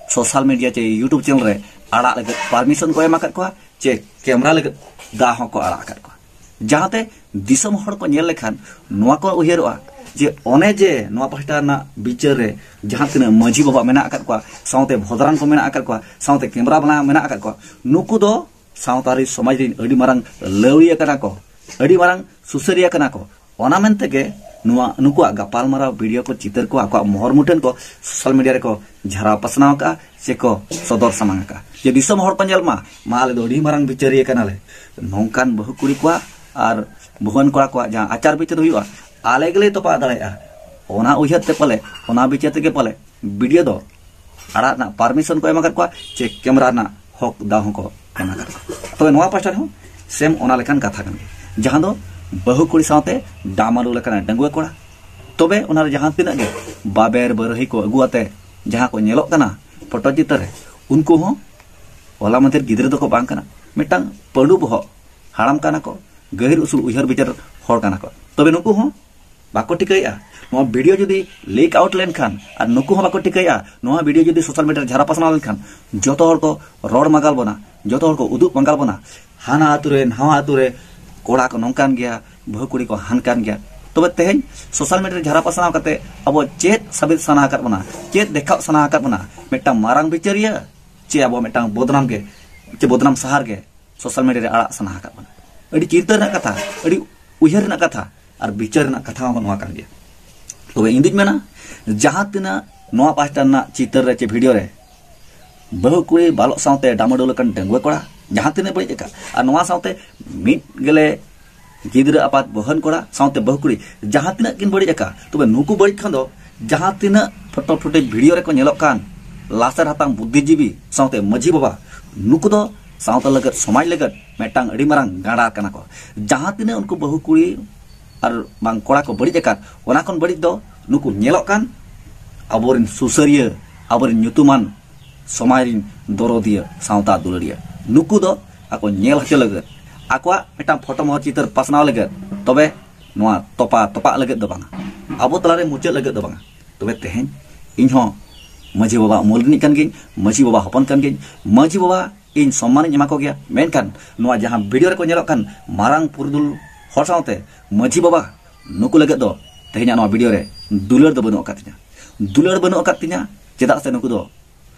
ᱥᱳᱥᱟᱞ ᱢᱤᱰᱤᱭᱟ ᱪᱮ ᱭᱩᱴᱩᱵᱽ ᱪᱮᱱᱮᱞ ᱨᱮ ᱟᱲᱟᱜ ᱞᱟᱹᱜᱤᱫ ᱯᱟᱨᱢᱤᱥᱚᱱ ᱠᱚ ᱮᱢ ᱟᱠᱟᱫ ᱠᱚᱣᱟ, ᱪᱮ ᱠᱮᱢᱨᱟ ᱞᱟᱹᱜᱤᱫ ᱫᱟᱣ ᱦᱚᱸᱠᱚ ᱟᱲᱟᱜ ᱟᱠᱟᱫ ᱠᱚᱣᱟ, ᱡᱟᱦᱟᱸᱛᱮ ᱫᱤᱥᱚᱢ ᱦᱚᱲ ᱠᱚ ᱧᱮᱞ ᱞᱮᱠᱷᱟᱱ ᱱᱚᱣᱟ ᱠᱚ ᱩᱭᱦᱟᱹᱨᱚᱜᱼᱟ ᱡᱮ ᱚᱱᱮ ᱡᱮ ᱱᱚᱣᱟ ᱯᱟᱦᱴᱟ ᱨᱮᱱᱟᱜ ᱵᱤᱪᱟᱹᱨ ᱨᱮ ᱡᱟᱦᱟᱸ ᱛᱤᱱᱟᱹᱜ ᱢᱟᱹᱡᱷᱤ ᱵᱟᱵᱟ ᱢᱮᱱᱟᱜ ᱟᱠᱟᱫ ᱠᱚᱣᱟ, ᱥᱟᱶᱛᱮ ᱵᱷᱚᱫᱨᱟᱱ ᱠᱚ ᱢᱮᱱᱟᱜ ᱟᱠᱟᱫ ᱠᱚᱣᱟ, ᱥᱟᱶᱛᱮ ᱠᱮᱢᱨᱟ ᱵᱟᱞᱟ ᱢᱮᱱᱟᱜ ᱟᱠᱟᱫ ᱠᱚᱣᱟ, ᱱᱩᱠᱩ ᱫᱚ ᱥᱟᱶᱛᱟᱨᱤ ᱥᱚᱢᱟᱡᱽ ᱨᱤᱱ ᱟᱹᱰᱤ ᱢᱟᱨᱟᱝ ᱞᱟᱹᱣᱲᱤᱭᱟᱹ ᱠᱟᱱᱟ ᱠᱚ, ᱟᱹᱰᱤ ᱢᱟᱨᱟᱝ ᱥᱩᱥᱟᱹᱨᱤᱭᱟᱹ ᱠᱟᱱᱟ ᱠᱚ᱾ ᱚᱱᱟ ᱢᱮᱱᱛᱮ ᱜᱮ ᱱᱚᱣᱟ ᱱᱩᱠᱩᱣᱟᱜ ᱜᱟᱯᱟᱞᱢᱟᱨᱟᱣ ᱵᱷᱤᱰᱤᱭᱳ ᱠᱚ, ᱪᱤᱛᱟᱹᱨ ᱠᱚ, ᱟᱠᱚᱣᱟᱜ ᱢᱚᱦᱚᱨ ᱢᱩᱴᱷᱟᱹᱱ ᱠᱚ ᱥᱳᱥᱟᱞ ᱢᱤᱰᱤᱭᱟ ᱨᱮᱠᱚ ᱡᱷᱟᱨᱟᱣ ᱯᱟᱥᱱᱟᱣ ᱟᱠᱟᱫᱼᱟ ᱥᱮ ᱠᱚ ᱥᱚᱫᱚᱨ ᱥᱟᱢᱟᱝ ᱟᱠᱟᱫᱼᱟ, ᱡᱮ ᱫᱤᱥᱚᱢ ᱦᱚᱲ ᱠᱚ ᱧᱮᱞ ᱢᱟ, ᱢᱟ ᱟᱞᱮ ᱫᱚ ᱟᱹᱰᱤ ᱢᱟᱨᱟᱝ ᱵᱤᱪᱟᱹᱨᱤᱭᱟᱹ ᱠᱟᱱᱟᱞᱮ᱾ ᱱᱚᱝᱠᱟᱱ ᱵᱟᱹᱦᱩ ᱠᱩᱲᱤ ᱠᱚᱣᱟᱜ ᱟᱨ ᱵᱟᱹᱦᱩᱣᱟᱱ ᱠᱚᱲᱟ ᱠᱚᱣᱟᱜ ᱡᱟᱦᱟᱸ ᱟᱪᱟᱨ ᱵᱤᱪᱟᱹᱨ ᱦᱩᱭᱩᱜᱼᱟ, ᱟᱞᱮ ᱜᱮᱞᱮ ᱛᱚᱯᱟ ᱫᱟᱲᱮᱭᱟᱜᱼᱟ, ᱚᱱᱟ ᱩᱭᱦᱟᱹᱨ ᱛᱮ ᱯᱟᱞᱮ, ᱚᱱᱟ ᱵᱤᱪᱟᱹᱨ ᱛᱮᱜᱮ ᱯᱟᱞᱮ ᱵᱷᱤᱰᱤᱭᱳ ᱫᱚ ᱟᱲᱟᱜ ᱨᱮᱱᱟᱜ ᱯᱟᱨᱢᱤᱥᱚᱱ ᱠᱚ ᱮᱢ ᱟᱠᱟᱫ ᱠᱚᱣᱟ, ᱪᱮ ᱠᱮᱢᱮᱨᱟ ᱨᱮᱱᱟᱜ ᱦᱚᱠ ᱫᱟᱣ ᱦᱚᱸᱠᱚ ᱮᱢ ᱟᱠᱟᱫ ᱠᱚᱣᱟ᱾ ᱛᱚᱵᱮ ᱱᱚᱣᱟ ᱯᱟᱦᱴᱟ ᱨᱮᱦᱚᱸ ᱥᱮᱢ ᱚᱱᱟ ᱞᱮᱠᱟᱱ ᱠᱟᱛᱷᱟ ᱠᱟᱱ ᱜᱮᱭᱟ, ᱡᱟᱦᱟᱸ ᱫᱚ ᱵᱟᱹᱦᱩ ᱠᱩᱲᱤ ᱥᱟᱶᱛᱮ ᱰᱟᱢᱟᱰᱳᱞ ᱟᱠᱟᱱᱟ ᱰᱟᱺᱜᱩᱣᱟᱹ ᱠᱚᱲᱟ᱾ ᱛᱚᱵᱮ ᱚᱱᱟᱨᱮ ᱡᱟᱦᱟᱸ ᱛᱤᱱᱟᱹᱜ ᱜᱮ ᱵᱟᱵᱮᱨ ᱵᱟᱹᱨᱦᱤ ᱠᱚ ᱟᱹᱜᱩ ᱟᱛᱮ ᱡᱟᱦᱟᱸ ᱠᱚ ᱧᱮᱞᱚᱜ ᱠᱟᱱᱟ ᱯᱷᱳᱴᱳ ᱪᱤᱛᱟᱹᱨ ᱨᱮ, ᱩᱱᱠᱩ ᱦᱚᱸ ᱦᱚᱞᱟ ᱢᱟᱫᱷᱮᱨ ᱜᱤᱫᱽᱨᱟᱹ ᱫᱚᱠᱚ ᱵᱟᱝ ᱠᱟᱱᱟ, ᱢᱤᱫᱴᱟᱝ ᱯᱟᱹᱰᱩ ᱵᱚᱦᱚᱜ ᱦᱟᱲᱟᱢ ᱠᱟᱱᱟ ᱠᱚ, ᱜᱟᱹᱦᱤᱨ ᱩᱥᱩᱞ ᱩᱭᱦᱟᱹᱨ ᱵᱤᱪᱟᱹᱨ ᱦᱚᱲ ᱠᱟᱱᱟ ᱠᱚ᱾ ᱛᱚᱵᱮ ᱱᱩᱠᱩ ᱦᱚᱸ ᱵᱟᱠᱚ ᱴᱷᱤᱠᱟᱹᱭᱮᱫᱼᱟ᱾ ᱱᱚᱣᱟ ᱵᱷᱤᱰᱤᱭᱳ ᱡᱩᱫᱤ ᱞᱤᱠ ᱟᱣᱩᱴ ᱞᱮᱱᱠᱷᱟᱱ ᱟᱨ ᱱᱩᱠᱩ ᱦᱚᱸ ᱵᱟᱠᱚ ᱴᱷᱤᱠᱟᱹᱭᱮᱫᱼᱟ, ᱱᱚᱣᱟ ᱵᱷᱤᱰᱤᱭᱳ ᱡᱩᱫᱤ ᱥᱳᱥᱟᱞ ᱢᱤᱰᱤᱭᱟ ᱨᱮ ᱡᱷᱟᱨᱟ ᱯᱟᱥᱱᱟᱣ ᱞᱮᱱᱠᱷᱟᱱ ᱡᱚᱛᱚ ᱦᱚᱲ ᱠᱚ ᱨᱚᱲ ᱢᱟᱜᱟᱞ ᱵᱚᱱᱟ, ᱡᱚᱛᱚ ᱦᱚᱲ ᱠᱚ ᱩᱫᱩᱜ ᱢᱟᱜᱟᱞ ᱵᱚᱱᱟ, ᱦᱟᱱᱟ ᱟᱹᱛᱩ ᱨᱮ ᱱᱟᱣᱟ ᱟᱹᱛᱩ ᱨᱮ ᱠᱚᱲᱟ ᱠᱚ ᱱᱚᱝᱠᱟᱱ ᱜᱮᱭᱟ, ᱵᱟᱹᱦᱩ ᱠᱩᱲᱤ ᱠᱚ ᱦᱟᱱᱠᱟᱱ ᱜᱮᱭᱟ᱾ ᱛᱚᱵᱮ ᱛᱮᱦᱮᱧ ᱥᱳᱥᱟᱞ ᱢᱤᱰᱤᱭᱟ ᱨᱮ ᱡᱷᱟᱨᱟ ᱯᱟᱥᱱᱟᱣ ᱠᱟᱛᱮ ᱟᱵᱚ ᱪᱮᱫ ᱥᱟᱵᱤᱛ ᱥᱟᱱᱟ ᱟᱠᱟᱫ ᱵᱚᱱᱟ, ᱪᱮᱫ ᱫᱮᱠᱷᱟᱣ ᱥᱟᱱᱟ ᱟᱠᱟᱫ ᱵᱚᱱᱟ? ᱢᱤᱫᱴᱟᱝ ᱢᱟᱨᱟᱝ ᱵᱤᱪᱟᱹᱨᱤᱭᱟᱹ ᱪᱮ ᱟᱵᱚ ᱢᱤᱫᱴᱟᱝ ᱵᱚᱫᱱᱟᱢ ᱜᱮ, ᱪᱮ ᱵᱚᱫᱱᱟᱢ ᱥᱟᱦᱟᱨ ᱜᱮ ᱥᱳᱥᱟᱞ ᱢᱤᱰᱤᱭᱟ ᱨᱮ ᱟᱲᱟᱜ ᱥᱟᱱᱟ ᱟᱠᱟᱫ ᱵᱚᱱᱟ? ᱟᱹᱰᱤ ᱪᱤᱱᱛᱟᱹ ᱨᱮᱱᱟᱜ ᱠᱟᱛᱷᱟ, ᱟᱹᱰᱤ ᱩᱭᱦᱟᱹᱨ ᱨᱮᱱᱟᱜ ᱠᱟᱛᱷᱟ ᱟᱨ ᱵᱤᱪᱟᱹᱨ ᱨᱮᱱᱟᱜ ᱠᱟᱛᱷᱟ ᱦᱚᱸ ᱱᱚᱣᱟ ᱠᱟᱱ ᱜᱮᱭᱟ᱾ ᱛᱚᱵᱮ ᱤᱧ ᱫᱩᱧ ᱢᱮᱱᱟ, ᱡᱟᱦᱟᱸ ᱛᱤᱱᱟᱹᱜ ᱱᱚᱣᱟ ᱯᱟᱦᱴᱟ ᱨᱮᱱᱟᱜ ᱪᱤᱛᱟᱹᱨ ᱨᱮ ᱪᱮ ᱵᱷᱤᱰᱤᱭᱳ ᱨᱮ ᱵᱟᱹᱦᱩ ᱠᱩᱲᱤ ᱵᱟᱞᱚᱜ ᱥᱟᱶᱛᱮ ᱰᱟᱢᱟᱰᱳᱞ ᱟᱠᱟᱱ ᱰᱟᱺᱜᱩᱣᱟᱹ ᱠᱚᱲᱟ ᱡᱟᱦᱟᱸ ᱛᱤᱱᱟᱹᱜ ᱵᱟᱹᱲᱤᱡ ᱟᱠᱟᱫ, ᱟᱨ ᱱᱚᱣᱟ ᱥᱟᱶᱛᱮ ᱢᱤᱫ ᱜᱮᱞᱮ ᱜᱤᱫᱽᱨᱟᱹ ᱟᱯᱟᱛ ᱵᱚᱦᱚᱱ ᱠᱚᱲᱟ ᱥᱟᱶᱛᱮ ᱵᱟᱹᱦᱩ ᱠᱩᱲᱤ ᱡᱟᱦᱟᱸ ᱛᱤᱱᱟᱹᱜ ᱠᱤᱱ ᱵᱟᱹᱲᱤᱡ ᱟᱠᱟᱫ, ᱛᱚᱵᱮ ᱱᱩᱠᱩ ᱵᱟᱹᱲᱤᱡ ᱠᱷᱟᱱ ᱫᱚ ᱡᱟᱦᱟᱸ ᱛᱤᱱᱟᱹᱜ ᱯᱷᱳᱴᱳ ᱯᱷᱩᱴᱮᱡᱽ ᱵᱷᱤᱰᱤᱭᱳ ᱨᱮᱠᱚ ᱧᱮᱞᱚᱜ ᱠᱟᱱ ᱞᱟᱥᱮᱨ ᱦᱟᱛᱟᱝ ᱵᱩᱫᱽᱫᱷᱤᱡᱤᱵᱤ ᱥᱟᱶᱛᱮ ᱢᱟᱹᱡᱷᱤ ᱵᱟᱵᱟ, ᱱᱩᱠᱩ ᱫᱚ ᱥᱟᱶᱛᱟ ᱞᱟᱹᱜᱤᱫ, ᱥᱚᱢᱟᱡᱽ ᱞᱟᱹᱜᱤᱫ ᱢᱤᱫᱴᱟᱝ ᱟᱹᱰᱤ ᱢᱟᱨᱟᱝ ᱜᱟᱸᱰᱟ ᱠᱟᱱᱟ ᱠᱚ᱾ ᱡᱟᱦᱟᱸ ᱛᱤᱱᱟᱹᱜ ᱩᱱᱠᱩ ᱵᱟᱹᱦᱩ ᱠᱩᱲᱤ ᱟᱨ ᱵᱟᱝ ᱠᱚᱲᱟ ᱠᱚ ᱵᱟᱹᱲᱤᱡ ᱟᱠᱟᱫ, ᱚᱱᱟ ᱠᱷᱚᱱ ᱵᱟᱹᱲᱤᱡ ᱫᱚ ᱱᱩᱠᱩ ᱧᱮᱞᱚᱜ ᱠᱟᱱ ᱟᱵᱚᱨᱮᱱ ᱥᱩᱥᱟᱹᱨᱤᱭᱟᱹ, ᱟᱵᱚᱨᱮᱱ ᱧᱩᱛᱩᱢᱟᱱ ᱥᱚᱢᱟᱡᱽ ᱨᱮᱱ ᱫᱚᱨᱚᱫᱤᱭᱟᱹ, ᱥᱟᱶᱛᱟ ᱫᱩᱞᱟᱹᱲᱤᱭᱟᱹ, ᱱᱩᱠᱩ ᱫᱚ ᱟᱠᱚ ᱧᱮᱞ ᱦᱚᱪᱚ ᱞᱟᱹᱜᱤᱫ, ᱟᱠᱚᱣᱟᱜ ᱢᱤᱫᱴᱟᱝ ᱯᱷᱳᱴᱳ ᱢᱚᱦᱚᱨ ᱪᱤᱛᱟᱹᱨ ᱯᱟᱥᱱᱟᱣ ᱞᱟᱹᱜᱤᱫ, ᱛᱚᱵᱮ ᱱᱚᱣᱟ ᱛᱚᱯᱟ ᱛᱚᱯᱟᱜ ᱞᱟᱹᱜᱤᱫ ᱫᱚ ᱵᱟᱝᱟ, ᱟᱵᱚ ᱛᱟᱞᱟᱨᱮ ᱢᱩᱪᱟᱹᱫ ᱞᱟᱹᱜᱤᱫ ᱫᱚ ᱵᱟᱝᱟ᱾ ᱛᱚᱵᱮ ᱛᱮᱦᱮᱧ ᱤᱧ ᱦᱚᱸ ᱢᱟᱹᱡᱷᱤ ᱵᱟᱵᱟ ᱢᱩᱞ ᱨᱤᱱᱤᱡ ᱠᱟᱱ ᱜᱤᱭᱟᱹᱧ, ᱢᱟᱹᱡᱷᱤ ᱵᱟᱵᱟ ᱦᱚᱯᱚᱱ ᱠᱟᱱ ᱜᱤᱭᱟᱹᱧ, ᱢᱟᱹᱡᱷᱤ ᱵᱟᱵᱟ ᱤᱧ ᱥᱚᱢᱢᱟᱱᱤᱧ ᱮᱢᱟ ᱠᱚᱜᱮᱭᱟ, ᱢᱮᱱᱠᱷᱟᱱ ᱱᱚᱣᱟ ᱡᱟᱦᱟᱸ ᱵᱷᱤᱰᱤᱭᱳ ᱨᱮᱠᱚ ᱧᱮᱞᱚᱜ ᱠᱟᱱ ᱢᱟᱨᱟᱝ ᱯᱩᱨᱩᱫᱷᱩᱞ ᱦᱚᱲ ᱥᱟᱶᱛᱮ ᱢᱟᱹᱡᱷᱤ ᱵᱟᱵᱟ, ᱱᱩᱠᱩ ᱞᱟᱹᱜᱤᱫ ᱫᱚ ᱛᱮᱦᱮᱧᱟᱜ ᱱᱚᱣᱟ ᱵᱷᱤᱰᱤᱭᱳ ᱨᱮ ᱫᱩᱞᱟᱹᱲ ᱫᱚ ᱵᱟᱹᱱᱩᱜ ᱟᱠᱟᱫ ᱛᱤᱧᱟ᱾ ᱫᱩᱞᱟᱹᱲ ᱵᱟᱹᱱᱩᱜ ᱟᱠᱟᱫ ᱛᱤᱧᱟ, ᱪᱮᱫᱟᱜ ᱥᱮ ᱱᱩᱠᱩ ᱫᱚ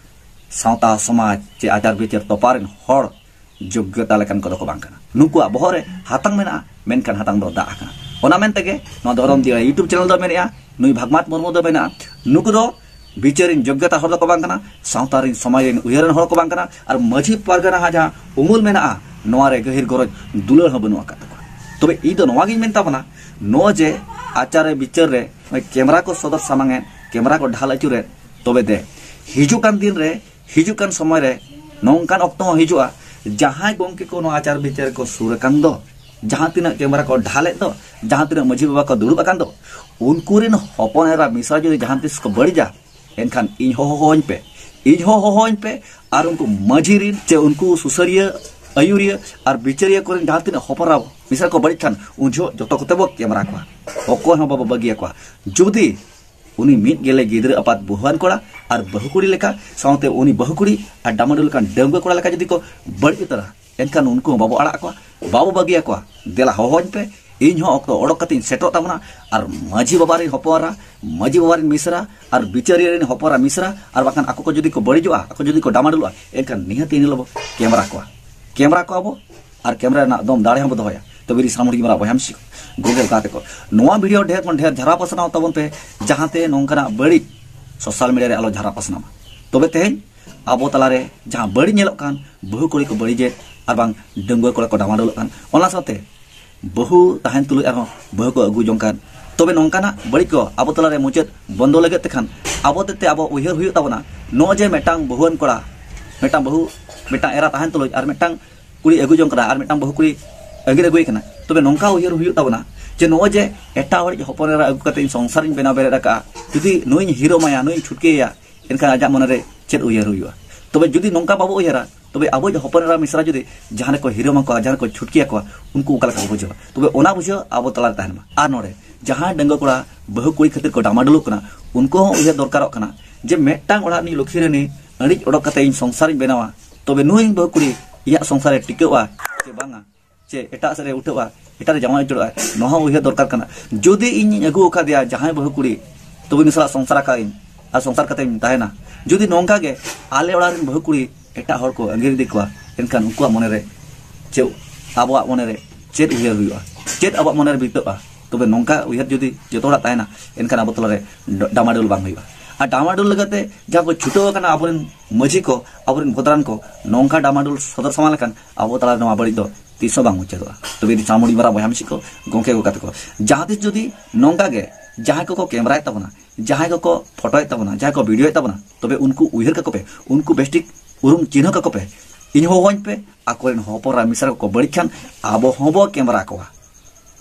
ᱥᱟᱶᱛᱟ ᱥᱚᱢᱟᱡᱽ ᱪᱮ ᱟᱪᱟᱨ ᱵᱤᱪᱟᱹᱨ ᱛᱚᱯᱟ ᱨᱮᱱ ᱦᱚᱲ ᱡᱳᱜᱽᱜᱚᱛᱟ ᱞᱮᱠᱟᱱ ᱠᱚᱫᱚ ᱠᱚ ᱵᱟᱝ ᱠᱟᱱᱟ᱾ ᱱᱩᱠᱩᱣᱟᱜ ᱵᱚᱦᱚᱜ ᱨᱮ ᱦᱟᱛᱟᱝ ᱢᱮᱱᱟᱜᱼᱟ, ᱢᱮᱱᱠᱷᱟᱱ ᱦᱟᱛᱟᱝ ᱫᱚ ᱫᱟᱜ ᱟᱠᱟᱱᱟ᱾ ᱚᱱᱟ ᱢᱮᱱ ᱛᱮᱜᱮ ᱱᱚᱣᱟ ᱫᱷᱚᱨᱚᱢ ᱫᱤᱭᱟ YouTube ᱪᱮᱱᱮᱞ ᱫᱚ ᱢᱮᱱᱮᱜᱼᱟ, ᱱᱩᱭ ᱵᱷᱟᱜᱽᱢᱟᱛ ᱢᱩᱨᱢᱩ ᱫᱚ ᱢᱮᱱᱟᱜᱼᱟ, ᱱᱩᱠᱩ ᱫᱚ ᱵᱤᱪᱟᱹᱨᱤᱱ ᱡᱳᱜᱽᱜᱚᱛᱟ ᱦᱚᱲ ᱫᱚᱠᱚ ᱵᱟᱝ ᱠᱟᱱᱟ, ᱥᱟᱶᱛᱟ ᱨᱤᱱ ᱥᱚᱢᱟᱡᱽ ᱨᱤᱱ ᱩᱭᱦᱟᱹᱨᱟᱱ ᱦᱚᱲ ᱠᱚ ᱵᱟᱝ ᱠᱟᱱᱟ, ᱟᱨ ᱢᱟᱹᱡᱷᱤ ᱯᱟᱨᱜᱟᱱᱟ ᱦᱟᱸ ᱡᱟᱦᱟᱸ ᱩᱢᱩᱞ ᱢᱮᱱᱟᱜᱼᱟ, ᱱᱚᱣᱟ ᱨᱮ ᱜᱟᱹᱦᱤᱨ ᱜᱚᱨᱚᱡᱽ ᱫᱩᱞᱟᱹᱲ ᱦᱚᱸ ᱵᱟᱹᱱᱩᱜ ᱟᱠᱟᱫ ᱛᱟᱠᱚᱣᱟ᱾ ᱛᱚᱵᱮ ᱤᱧ ᱫᱚ ᱱᱚᱣᱟ ᱜᱤᱧ ᱢᱮᱱ ᱛᱟᱵᱚᱱᱟ, ᱱᱚᱣᱟ ᱡᱮ ᱟᱪᱟᱨ ᱨᱮ ᱵᱤᱪᱟᱹᱨ ᱨᱮ ᱱᱚᱜᱼᱚᱭ ᱠᱮᱢᱨᱟ ᱠᱚ ᱥᱚᱫᱚᱨ ᱥᱟᱢᱟᱝ ᱮᱫ, ᱠᱮᱢᱨᱟ ᱠᱚ ᱰᱷᱟᱞ ᱟᱹᱪᱩᱨᱮᱫ, ᱛᱚᱵᱮ ᱫᱮ ᱦᱤᱡᱩᱜ ᱠᱟᱱ ᱫᱤᱱ ᱨᱮ, ᱦᱤᱡᱩᱜ ᱠᱟᱱ ᱥᱚᱢᱚᱭ ᱨᱮ ᱱᱚᱝᱠᱟᱱ ᱚᱠᱛᱚ ᱦᱚᱸ ᱦᱤᱡᱩᱜᱼᱟ, ᱡᱟᱦᱟᱸᱭ ᱜᱚᱢᱠᱮ ᱠᱚ ᱱᱚᱣᱟ ᱟᱪᱟᱨ ᱵᱤᱪᱟᱹᱨ ᱠᱚ ᱥᱩᱨ ᱟᱠᱟᱱ ᱫᱚ, ᱡᱟᱦᱟᱸ ᱛᱤᱱᱟᱹᱜ ᱠᱮᱢᱨᱟ ᱠᱚ ᱰᱷᱟᱞᱮᱫ ᱫᱚ, ᱡᱟᱦᱟᱸ ᱛᱤᱱᱟᱹᱜ ᱢᱟᱹᱡᱷᱤ ᱵᱟᱵᱟ ᱠᱚ ᱫᱩᱲᱩᱵ ᱟᱠᱟᱱ ᱫᱚ, ᱩᱱᱠᱩ ᱨᱤᱱ ᱦᱚᱯᱚᱱ ᱮᱨᱟ ᱢᱤᱥᱨᱟ ᱡᱩᱫᱤ ᱡᱟᱦᱟᱸ ᱛᱤᱥ ᱠᱚ ᱵᱟᱹᱲᱤᱡᱟ, ᱮᱱᱠᱷᱟᱱ ᱤᱧ ᱦᱚᱸ ᱦᱚᱦᱚᱣᱟᱹᱧ ᱯᱮ, ᱤᱧ ᱦᱚᱸ ᱦᱚᱦᱚᱣᱟᱹᱧ ᱯᱮ᱾ ᱟᱨ ᱩᱱᱠᱩ ᱢᱟᱹᱡᱷᱤ ᱨᱤᱱ ᱪᱮ ᱩᱱᱠᱩ ᱥᱩᱥᱟᱹᱨᱤᱭᱟᱹ, ᱟᱹᱭᱩᱨᱤᱭᱟᱹ ᱟᱨ ᱵᱤᱪᱟᱹᱨᱤᱭᱟᱹ ᱠᱚᱨᱮᱱ ᱡᱟᱦᱟᱸ ᱛᱤᱱᱟᱹᱜ ᱦᱚᱯᱚᱱ ᱮᱨᱟ ᱢᱤᱥᱨᱟ ᱠᱚ ᱵᱟᱹᱲᱤᱡ ᱠᱷᱟᱱ, ᱩᱱ ᱡᱚᱦᱚᱜ ᱡᱚᱛᱚ ᱠᱚᱛᱮ ᱵᱚ ᱠᱮᱢᱨᱟ ᱠᱚᱣᱟ, ᱚᱠᱚᱭ ᱦᱚᱸ ᱵᱟᱵᱚ ᱵᱟᱹᱜᱤᱭᱟᱠᱚᱣᱟ᱾ ᱡᱩᱫᱤ ᱩᱱᱤ ᱢᱤᱫ ᱜᱮᱞᱮ ᱜᱤᱫᱽᱨᱟᱹ ᱟᱯᱟᱛ ᱵᱟᱹᱦᱩᱣᱟᱱ ᱠᱚᱲᱟ ᱟᱨ ᱵᱟᱹᱦᱩ ᱠᱩᱲᱤ ᱞᱮᱠᱟ, ᱥᱟᱶᱛᱮ ᱩᱱᱤ ᱵᱟᱹᱦᱩ ᱠᱩᱲᱤ ᱟᱨ ᱰᱟᱢᱟᱰᱩᱞ ᱞᱮᱠᱟᱱ ᱰᱟᱺᱜᱩᱣᱟᱹ ᱠᱚᱲᱟ ᱞᱮᱠᱟ ᱡᱩᱫᱤ ᱠᱚ ᱵᱟᱹᱲᱤᱡ ᱩᱛᱟᱹᱨᱟ, ᱮᱱᱠᱷᱟᱱ ᱩᱱᱠᱩ ᱦᱚᱸ ᱵᱟᱵᱚ ᱟᱲᱟᱜ ᱠᱚᱣᱟ, ᱵᱟᱵᱚ ᱵᱟᱹᱜᱤᱭᱟᱠᱚᱣᱟ᱾ ᱫᱮᱞᱟ ᱦᱚᱦᱚᱧ ᱯᱮ, ᱤᱧ ᱦᱚᱸ ᱚᱠᱛᱚ ᱚᱰᱚᱠ ᱠᱟᱛᱮ ᱤᱧ ᱥᱮᱴᱮᱨᱚᱜ ᱛᱟᱵᱚᱱᱟ᱾ ᱟᱨ ᱢᱟᱹᱡᱷᱤ ᱵᱟᱵᱟ ᱨᱤᱱ ᱦᱚᱯᱚᱱ ᱮᱨᱟ, ᱢᱟᱹᱡᱷᱤ ᱵᱟᱵᱟ ᱨᱤᱱ ᱢᱤᱥᱨᱟ ᱟᱨ ᱵᱤᱪᱟᱹᱨᱤᱭᱟᱹ ᱨᱤᱱ ᱦᱚᱯᱚᱱ ᱮᱨᱟ ᱢᱤᱥᱨᱟ, ᱟᱨ ᱵᱟᱠᱷᱟᱱ ᱟᱠᱚ ᱠᱚ ᱡᱩᱫᱤ ᱠᱚ ᱵᱟᱹᱲᱤᱡᱚᱜᱼᱟ, ᱟᱠᱚ ᱡᱩᱫᱤ ᱠᱚ ᱰᱟᱢᱟᱰᱩᱞᱚᱜᱼᱟ, ᱮᱱᱠᱷᱟᱱ ᱱᱤᱦᱟᱹᱛ ᱤᱱ ᱦᱤᱞᱳᱜ ᱵᱚ ᱠᱮᱢᱨᱟ ᱠᱚᱣᱟ, ᱠᱮᱢᱨᱟ ᱠᱚᱣᱟ ᱵᱚ᱾ ᱟᱨ ᱠᱮᱢᱨᱟ ᱨᱮᱱᱟᱜ ᱫᱚᱢ ᱫᱟᱲᱮ ᱦᱚᱸ ᱵᱚ ᱫᱚᱦᱚᱭᱟ᱾ ᱛᱚᱵᱮ ᱨᱤ ᱥᱟᱱᱟᱢ ᱦᱚᱲ ᱜᱮ ᱢᱟᱨᱟᱝ ᱵᱚᱭᱦᱟ ᱢᱤᱥᱤ ᱠᱚ, ᱜᱚᱜᱚ ᱜᱟᱛᱮ ᱠᱚ, ᱱᱚᱣᱟ ᱵᱷᱤᱰᱤᱭᱳ ᱰᱷᱮᱨ ᱠᱷᱚᱱ ᱰᱷᱮᱨ ᱡᱷᱟᱨᱟ ᱯᱟᱥᱱᱟᱣ ᱛᱟᱵᱚᱱ ᱯᱮ, ᱡᱟᱦᱟᱸᱛᱮ ᱱᱚᱝᱠᱟᱱᱟᱜ ᱵᱟᱹᱲᱤᱡ ᱥᱳᱥᱟᱞ ᱢᱤᱰᱤᱭᱟ ᱨᱮ ᱟᱞᱚ ᱡᱷᱟᱨᱟ ᱯᱟᱥᱱᱟᱣ ᱢᱟ᱾ ᱛᱚᱵᱮ ᱛᱮᱦᱮᱧ ᱟᱵᱚ ᱛᱟᱞᱟᱨᱮ ᱡᱟᱦᱟᱸ ᱵᱟᱹᱲᱤᱡ ᱧᱮᱞᱚᱜ ᱠᱟᱱ, ᱵᱟᱹᱦᱩ ᱠᱩᱲᱤ ᱠᱚ ᱵᱟᱹᱲᱤᱡᱮᱫ ᱟᱨ ᱵᱟᱝ ᱰᱟᱺᱜᱩᱣᱟᱹ ᱠᱚᱲᱟ ᱠᱚ ᱰᱟᱢᱟᱰᱳᱞᱚᱜ ᱠᱟᱱ, ᱚᱱᱟ ᱥᱟᱶᱛᱮ ᱵᱟᱹᱦᱩ ᱛᱟᱦᱮᱱ ᱛᱩᱞᱩᱡ ᱟᱨᱦᱚᱸ ᱵᱟᱹᱦᱩ ᱠᱚ ᱟᱹᱜᱩ ᱡᱚᱝ ᱠᱟᱱ, ᱛᱚᱵᱮ ᱱᱚᱝᱠᱟᱱᱟᱜ ᱵᱟᱹᱲᱤᱡ ᱠᱚ ᱟᱵᱚ ᱛᱟᱞᱟᱨᱮ ᱢᱩᱪᱟᱹᱫ ᱵᱚᱱᱫᱚ ᱞᱟᱹᱜᱤᱫ ᱛᱮᱠᱷᱟᱱ ᱟᱵᱚ ᱛᱮ ᱟᱵᱚ ᱩᱭᱦᱟᱹᱨ ᱦᱩᱭᱩᱜ ᱛᱟᱵᱚᱱᱟ᱾ ᱱᱚᱜᱼᱚᱭ ᱡᱮ ᱢᱤᱫᱴᱟᱝ ᱵᱟᱹᱦᱩᱣᱟᱱ ᱠᱚᱲᱟ, ᱢᱤᱫᱴᱟᱝ ᱵᱟᱹᱦᱩ, ᱢᱤᱫᱴᱟᱝ ᱮᱨᱟ ᱛᱟᱦᱮᱱ ᱛᱩᱞᱩᱡ ᱟᱨ ᱢᱤᱫᱴᱟᱝ ᱠᱩᱲᱤ ᱟᱹᱜᱩ ᱡᱚᱝ ᱠᱟᱱᱟ ᱟᱨ ᱢᱤᱫᱴᱟᱝ ᱵᱟᱹᱦᱩ ᱠᱩᱲᱤ ᱟᱹᱜᱤᱨ ᱟᱹᱜᱩᱭᱮ ᱠᱟᱱᱟ, ᱛᱚᱵᱮ ᱱᱚᱝᱠᱟ ᱩᱭᱦᱟᱹᱨ ᱦᱩᱭᱩᱜ ᱛᱟᱵᱚᱱᱟ ᱡᱮ ᱱᱚᱜᱼᱚᱭ ᱡᱮ ᱮᱴᱟᱜ ᱦᱚᱲᱤᱡ ᱦᱚᱯᱚᱱ ᱮᱨᱟ ᱟᱹᱜᱩ ᱠᱟᱛᱮ ᱤᱧ ᱥᱚᱝᱥᱟᱨᱤᱧ ᱵᱮᱱᱟᱣ ᱵᱮᱨᱮᱫ ᱟᱠᱟᱫᱼᱟ, ᱡᱩᱫᱤ ᱱᱩᱭᱤᱧ ᱦᱤᱨᱳᱢᱟᱭᱟ, ᱱᱩᱭᱤᱧ ᱪᱷᱩᱴᱠᱤᱭᱮᱭᱟ, ᱮᱱᱠᱷᱟᱱ ᱟᱡᱟᱜ ᱢᱚᱱᱮᱨᱮ ᱪᱮᱫ ᱩᱭᱦᱟᱹᱨ ᱦᱩᱭᱩᱜᱼᱟ? ᱛᱚᱵᱮ ᱡᱩᱫᱤ ᱱᱚᱝᱠᱟ ᱵᱟᱵᱚ ᱩᱭᱦᱟᱹᱨᱟ, ᱛᱚᱵᱮ ᱟᱵᱚᱭᱤᱡ ᱦᱚᱯᱚᱱ ᱮᱨᱟ ᱢᱤᱥᱨᱟ ᱡᱩᱫᱤ ᱡᱟᱦᱟᱸ ᱨᱮᱠᱚ ᱦᱤᱨᱳᱢ ᱟᱠᱚᱣᱟ, ᱡᱟᱦᱟᱸ ᱨᱮᱠᱚ ᱪᱷᱩᱴᱠᱤ ᱟᱠᱚᱣᱟ, ᱩᱱᱠᱩ ᱚᱠᱟ ᱞᱮᱠᱟ ᱠᱚ ᱵᱩᱡᱷᱟᱹᱣᱟ? ᱛᱚᱵᱮ ᱚᱱᱟ ᱵᱩᱡᱷᱟᱹᱣ ᱟᱵᱚ ᱛᱟᱞᱟᱨᱮ ᱛᱟᱦᱮᱱ ᱢᱟ᱾ ᱟᱨ ᱱᱚᱰᱮ ᱡᱟᱦᱟᱸᱭ ᱰᱟᱺᱜᱩᱣᱟᱹ ᱠᱚᱲᱟ ᱵᱟᱹᱦᱩ ᱠᱩᱲᱤ ᱠᱷᱟᱹᱛᱤᱨ ᱠᱚ ᱰᱟᱢᱟᱰᱳᱞᱚᱜ ᱠᱟᱱᱟ, ᱩᱱᱠᱩ ᱦᱚᱸ ᱩᱭᱦᱟᱹᱨ ᱫᱚᱨᱠᱟᱨᱚᱜ ᱠᱟᱱᱟ ᱡᱮ ᱢᱤᱫᱴᱟᱝ ᱚᱲᱟᱜ ᱨᱤᱱᱤᱡ ᱞᱩᱠᱷᱤ ᱨᱟᱹᱱᱤ ᱟᱹᱲᱤᱡ ᱚᱰᱚᱠ ᱠᱟᱛᱮ ᱤᱧ ᱥᱚᱝᱥᱟᱨᱤᱧ ᱵᱮᱱᱟᱣᱟ, ᱛᱚᱵᱮ ᱱᱩᱭ ᱵᱟᱹᱦᱩ ᱠᱩᱲᱤ ᱤᱧᱟᱹᱜ ᱥᱚᱝᱥᱟᱨᱮ ᱴᱤᱠᱟᱹᱣᱟ ᱪᱮ ᱵᱟᱝᱟ, ᱪᱮ ᱮᱴᱟᱜ ᱥᱮᱫ ᱨᱮ ᱩᱴᱷᱟᱹᱜᱼᱟ, ᱮᱴᱟᱜ ᱨᱮ ᱡᱟᱶᱟᱭ ᱩᱪᱟᱹᱲᱚᱜᱼᱟ, ᱱᱚᱣᱟ ᱦᱚᱸ ᱩᱭᱦᱟᱹᱨ ᱫᱚᱨᱠᱟᱨ ᱠᱟᱱᱟ᱾ ᱡᱩᱫᱤ ᱤᱧᱤᱧ ᱟᱹᱜᱩ ᱟᱠᱟᱫᱮᱭᱟ ᱡᱟᱦᱟᱸᱭ ᱵᱟᱹᱦᱩ ᱠᱩᱲᱤ, ᱛᱚᱵᱮ ᱩᱱᱤ ᱥᱟᱞᱟᱜ ᱥᱚᱝᱥᱟᱨ ᱟᱠᱟᱫ ᱤᱧ ᱟᱨ ᱥᱚᱝᱥᱟᱨ ᱠᱟᱛᱮ ᱤᱧ ᱛᱟᱦᱮᱱᱟ, ᱡᱩᱫᱤ ᱱᱚᱝᱠᱟ ᱜᱮ ᱟᱞᱮ ᱚᱲᱟᱜ ᱨᱮᱱ ᱵᱟᱹᱦᱩ ᱠᱩᱲᱤ ᱮᱴᱟᱜ ᱦᱚᱲ ᱠᱚ ᱟᱸᱜᱤᱨ ᱤᱫᱤ ᱠᱚᱣᱟ, ᱮᱱᱠᱷᱟᱱ ᱩᱱᱠᱩᱣᱟᱜ ᱢᱚᱱᱮᱨᱮ ᱪᱮᱫ, ᱟᱵᱚᱣᱟᱜ ᱢᱚᱱᱮᱨᱮ ᱪᱮᱫ ᱩᱭᱦᱟᱹᱨ ᱦᱩᱭᱩᱜᱼᱟ? ᱪᱮᱫ ᱟᱵᱚᱣᱟᱜ ᱢᱚᱱᱮᱨᱮ ᱵᱤᱛᱟᱹᱜᱼᱟ? ᱛᱚᱵᱮ ᱱᱚᱝᱠᱟ ᱩᱭᱦᱟᱹᱨ ᱡᱩᱫᱤ ᱡᱚᱛᱚ ᱦᱚᱲᱟᱜ ᱛᱟᱦᱮᱱᱟ, ᱮᱱᱠᱷᱟᱱ ᱟᱵᱚ ᱛᱟᱞᱟᱨᱮ ᱰ- ᱰᱟᱢᱟᱰᱳᱞ ᱵᱟᱝ ᱦᱩᱭᱩᱜᱼᱟ᱾ ᱟᱨ ᱰᱟᱢᱟᱰᱳᱞ ᱞᱟᱹᱜᱤᱫ ᱛᱮ ᱡᱟᱦᱟᱸ ᱠᱚ ᱪᱷᱩᱴᱟᱹᱣ ᱟᱠᱟᱱᱟ ᱟᱵᱚᱨᱮᱱ ᱢᱟᱹᱡᱷᱤ ᱠᱚ, ᱟᱵᱚᱨᱮᱱ ᱵᱷᱚᱫᱨᱟᱱ ᱠᱚ, ᱱᱚᱝᱠᱟ ᱰᱟᱢᱟᱰᱳᱞ ᱥᱚᱫᱚᱨ ᱥᱟᱢᱟᱝ ᱞᱮᱠᱷᱟᱱ ᱟᱵᱚ ᱛᱟᱞᱟᱨᱮ ᱱᱚᱣᱟ ᱵᱟᱹᱲᱤᱡ ᱫᱚ ᱛᱤᱥ ᱦᱚᱸ ᱵᱟᱝ ᱢᱩᱪᱟᱹᱫᱚᱜᱼᱟ᱾ ᱛᱚᱵᱮ ᱤᱫᱤ ᱪᱟᱢᱩᱰᱤ ᱢᱟᱨᱟ ᱵᱚᱭᱦᱟ ᱢᱤᱥᱤ ᱠᱚ, ᱜᱚᱢᱠᱮ ᱠᱚ, ᱜᱟᱛᱮ ᱠᱚ, ᱡᱟᱦᱟᱸ ᱛᱤᱥ ᱡᱩᱫᱤ ᱱᱚᱝᱠᱟ ᱜᱮ ᱡᱟᱦᱟᱸᱭ ᱠᱚᱠᱚ ᱠᱮᱢᱨᱟᱭᱮᱫ ᱛᱟᱵᱚᱱᱟ, ᱡᱟᱦᱟᱸᱭ ᱠᱚᱠᱚ ᱯᱷᱳᱴᱳᱭᱮᱫ ᱛᱟᱵᱚᱱᱟ, ᱡᱟᱦᱟᱸᱭ ᱠᱚ ᱵᱷᱤᱰᱤᱭᱳᱭᱮᱫ ᱛᱟᱵᱚᱱᱟ, ᱛᱚᱵᱮ ᱩᱱᱠᱩ ᱩᱭᱦᱟᱹᱨ ᱠᱟᱠᱚ ᱯᱮ, ᱩᱱᱠᱩ ᱵᱮᱥᱴᱷᱤᱠ ᱩᱨᱩᱢ ᱪᱤᱱᱦᱟᱹ ᱠᱟᱠᱚ ᱯᱮ, ᱤᱧ ᱦᱚᱦᱚᱣᱟᱹᱧ ᱯᱮ, ᱟᱠᱚᱨᱮᱱ ᱦᱚᱯᱚᱱ ᱮᱨᱟ ᱢᱤᱥᱨᱟ ᱠᱚᱠᱚ ᱵᱟᱹᱲᱤᱡ ᱠᱷᱟᱱ ᱟᱵᱚ ᱦᱚᱸᱵᱚ ᱠᱮᱢᱨᱟ ᱠᱚᱣᱟ᱾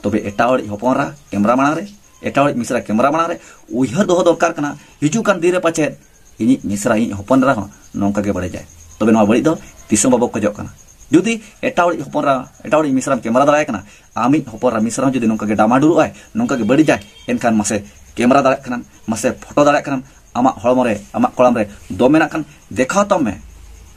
ᱛᱚᱵᱮ ᱮᱴᱟᱜ ᱦᱚᱲᱤᱡ ᱦᱚᱯᱚᱱ ᱮᱨᱟ ᱠᱮᱢᱨᱟ ᱢᱟᱲᱟᱝ ᱨᱮ, ᱮᱴᱟᱜ ᱦᱚᱲᱤᱡ ᱢᱤᱥᱨᱟ ᱠᱮᱢᱨᱟ ᱢᱟᱲᱟᱝ ᱨᱮ ᱩᱭᱦᱟᱹᱨ ᱫᱚᱦᱚ ᱫᱚᱨᱠᱟᱨ ᱠᱟᱱᱟ, ᱦᱤᱡᱩᱜ ᱠᱟᱱ ᱫᱤᱱ ᱨᱮ ᱯᱟᱪᱮᱫ ᱤᱧᱤᱡ ᱢᱤᱥᱨᱟ, ᱤᱧᱤᱡ ᱦᱚᱯᱚᱱ ᱮᱨᱟ ᱦᱚᱸ ᱱᱚᱝᱠᱟ ᱜᱮ ᱵᱟᱹᱲᱤᱡᱟᱭ᱾ ᱛᱚᱵᱮ ᱱᱚᱣᱟ ᱵᱟᱹᱲᱤᱡ ᱫᱚ ᱛᱤᱥ ᱦᱚᱸ ᱵᱟᱵᱚ ᱠᱷᱚᱡᱚᱜ ᱠᱟᱱᱟ᱾ ᱡᱩᱫᱤ ᱮᱴᱟᱜ ᱦᱚᱲᱤᱡ ᱦᱚᱯᱚᱱ ᱮᱨᱟ, ᱮᱴᱟᱜ ᱦᱚᱲᱤᱡ ᱢᱤᱥᱨᱟᱢ ᱠᱮᱢᱨᱟ ᱫᱟᱲᱮᱭᱟᱭ ᱠᱟᱱᱟ, ᱟᱢᱤᱡ ᱦᱚᱯᱚᱱ ᱮᱨᱟ ᱢᱤᱥᱨᱟ ᱦᱚᱸ ᱡᱩᱫᱤ ᱱᱚᱝᱠᱟ ᱜᱮ ᱰᱟᱢᱟᱰᱩᱞᱚᱜ ᱟᱭ, ᱱᱚᱝᱠᱟ ᱜᱮ ᱵᱟᱹᱲᱤᱡᱟᱭ, ᱮᱱᱠᱷᱟᱱ ᱢᱟᱥᱮ ᱠᱮᱢᱨᱟ ᱫᱟᱲᱮᱭᱟᱜ ᱠᱟᱱᱟᱢ, ᱢᱟᱥᱮ ᱯᱷᱳᱴᱳ ᱫᱟᱲᱮᱭᱟᱜ ᱠᱟᱱᱟᱢ, ᱟᱢᱟᱜ ᱦᱚᱲᱢᱚ ᱨᱮ, ᱟᱢᱟᱜ ᱠᱚᱲᱟᱢ ᱨᱮ ᱫᱚᱢ ᱢᱮᱱᱟᱜ ᱠᱷᱟᱱ ᱫᱮᱠᱷᱟᱣ ᱛᱟᱢ ᱢᱮ᱾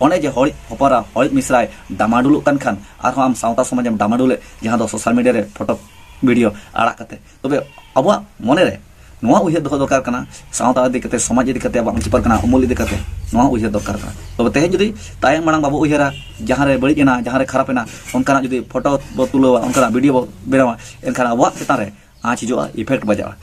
ᱚᱱᱮ ᱡᱮ ᱦᱚᱲᱤᱡ ᱦᱚᱯᱚᱱ ᱮᱨᱟ, ᱦᱚᱲᱤᱡ ᱢᱤᱥᱨᱟᱭ ᱰᱟᱢᱟᱰᱩᱞᱚᱜ ᱠᱟᱱ ᱠᱷᱟᱱ, ᱟᱨᱦᱚᱸ ᱟᱢ ᱥᱟᱶᱛᱟ ᱥᱚᱢᱟᱡᱽ ᱮᱢ ᱰᱟᱢᱟᱰᱩᱞᱮᱫ, ᱡᱟᱦᱟᱸ ᱫᱚ ᱥᱳᱥᱟᱞ ᱢᱤᱰᱤᱭᱟ ᱨᱮ ᱯᱷᱳᱴᱳ ᱵᱷᱤᱰᱤᱭᱳ ᱟᱲᱟᱜ ᱠᱟᱛᱮ᱾ ᱛᱚᱵᱮ ᱟᱵᱚᱣᱟᱜ ᱢᱚᱱᱮ ᱨᱮ ᱱᱚᱣᱟ ᱩᱭᱦᱟᱹᱨ ᱫᱚᱦᱚ ᱫᱚᱨᱠᱟᱨ ᱠᱟᱱᱟ, ᱥᱟᱶᱛᱟ ᱤᱫᱤ ᱠᱟᱛᱮ, ᱥᱚᱢᱟᱡᱽ ᱤᱫᱤ ᱠᱟᱛᱮ, ᱟᱵᱚᱣᱟᱜ ᱢᱟᱹᱡᱷᱤ ᱯᱟᱨᱜᱟᱱᱟ ᱩᱢᱩᱞ ᱤᱫᱤ ᱠᱟᱛᱮ ᱱᱚᱣᱟ ᱩᱭᱦᱟᱹᱨ ᱫᱚᱨᱠᱟᱨ ᱠᱟᱱᱟ᱾ ᱛᱚᱵᱮ ᱛᱮᱦᱮᱧ ᱡᱩᱫᱤ ᱛᱟᱭᱚᱢ ᱢᱟᱲᱟᱝ ᱵᱟᱵᱚ ᱩᱭᱦᱟᱹᱨᱟ, ᱡᱟᱦᱟᱸ ᱨᱮ ᱵᱟᱹᱲᱤᱡ ᱮᱱᱟ, ᱡᱟᱦᱟᱸ ᱨᱮ ᱠᱷᱟᱨᱟᱯ ᱮᱱᱟ, ᱚᱱᱠᱟᱱᱟᱜ ᱡᱩᱫᱤ ᱯᱷᱳᱴᱳ ᱵᱚ ᱛᱩᱞᱟᱹᱣᱟ, ᱚᱱᱠᱟᱱᱟᱜ ᱵᱷᱤᱰᱤᱭᱳ ᱵᱚ ᱵᱮᱱᱟᱣᱟ, ᱮᱱᱠᱷᱟᱱ ᱟᱵᱚᱣᱟᱜ ᱪᱮᱛᱟᱱ ᱨᱮ ᱟᱸᱪ ᱦᱤᱡᱩᱜᱼᱟ, ᱤᱯᱷᱮᱠᱴ ᱵᱟᱡᱟᱜᱼᱟ᱾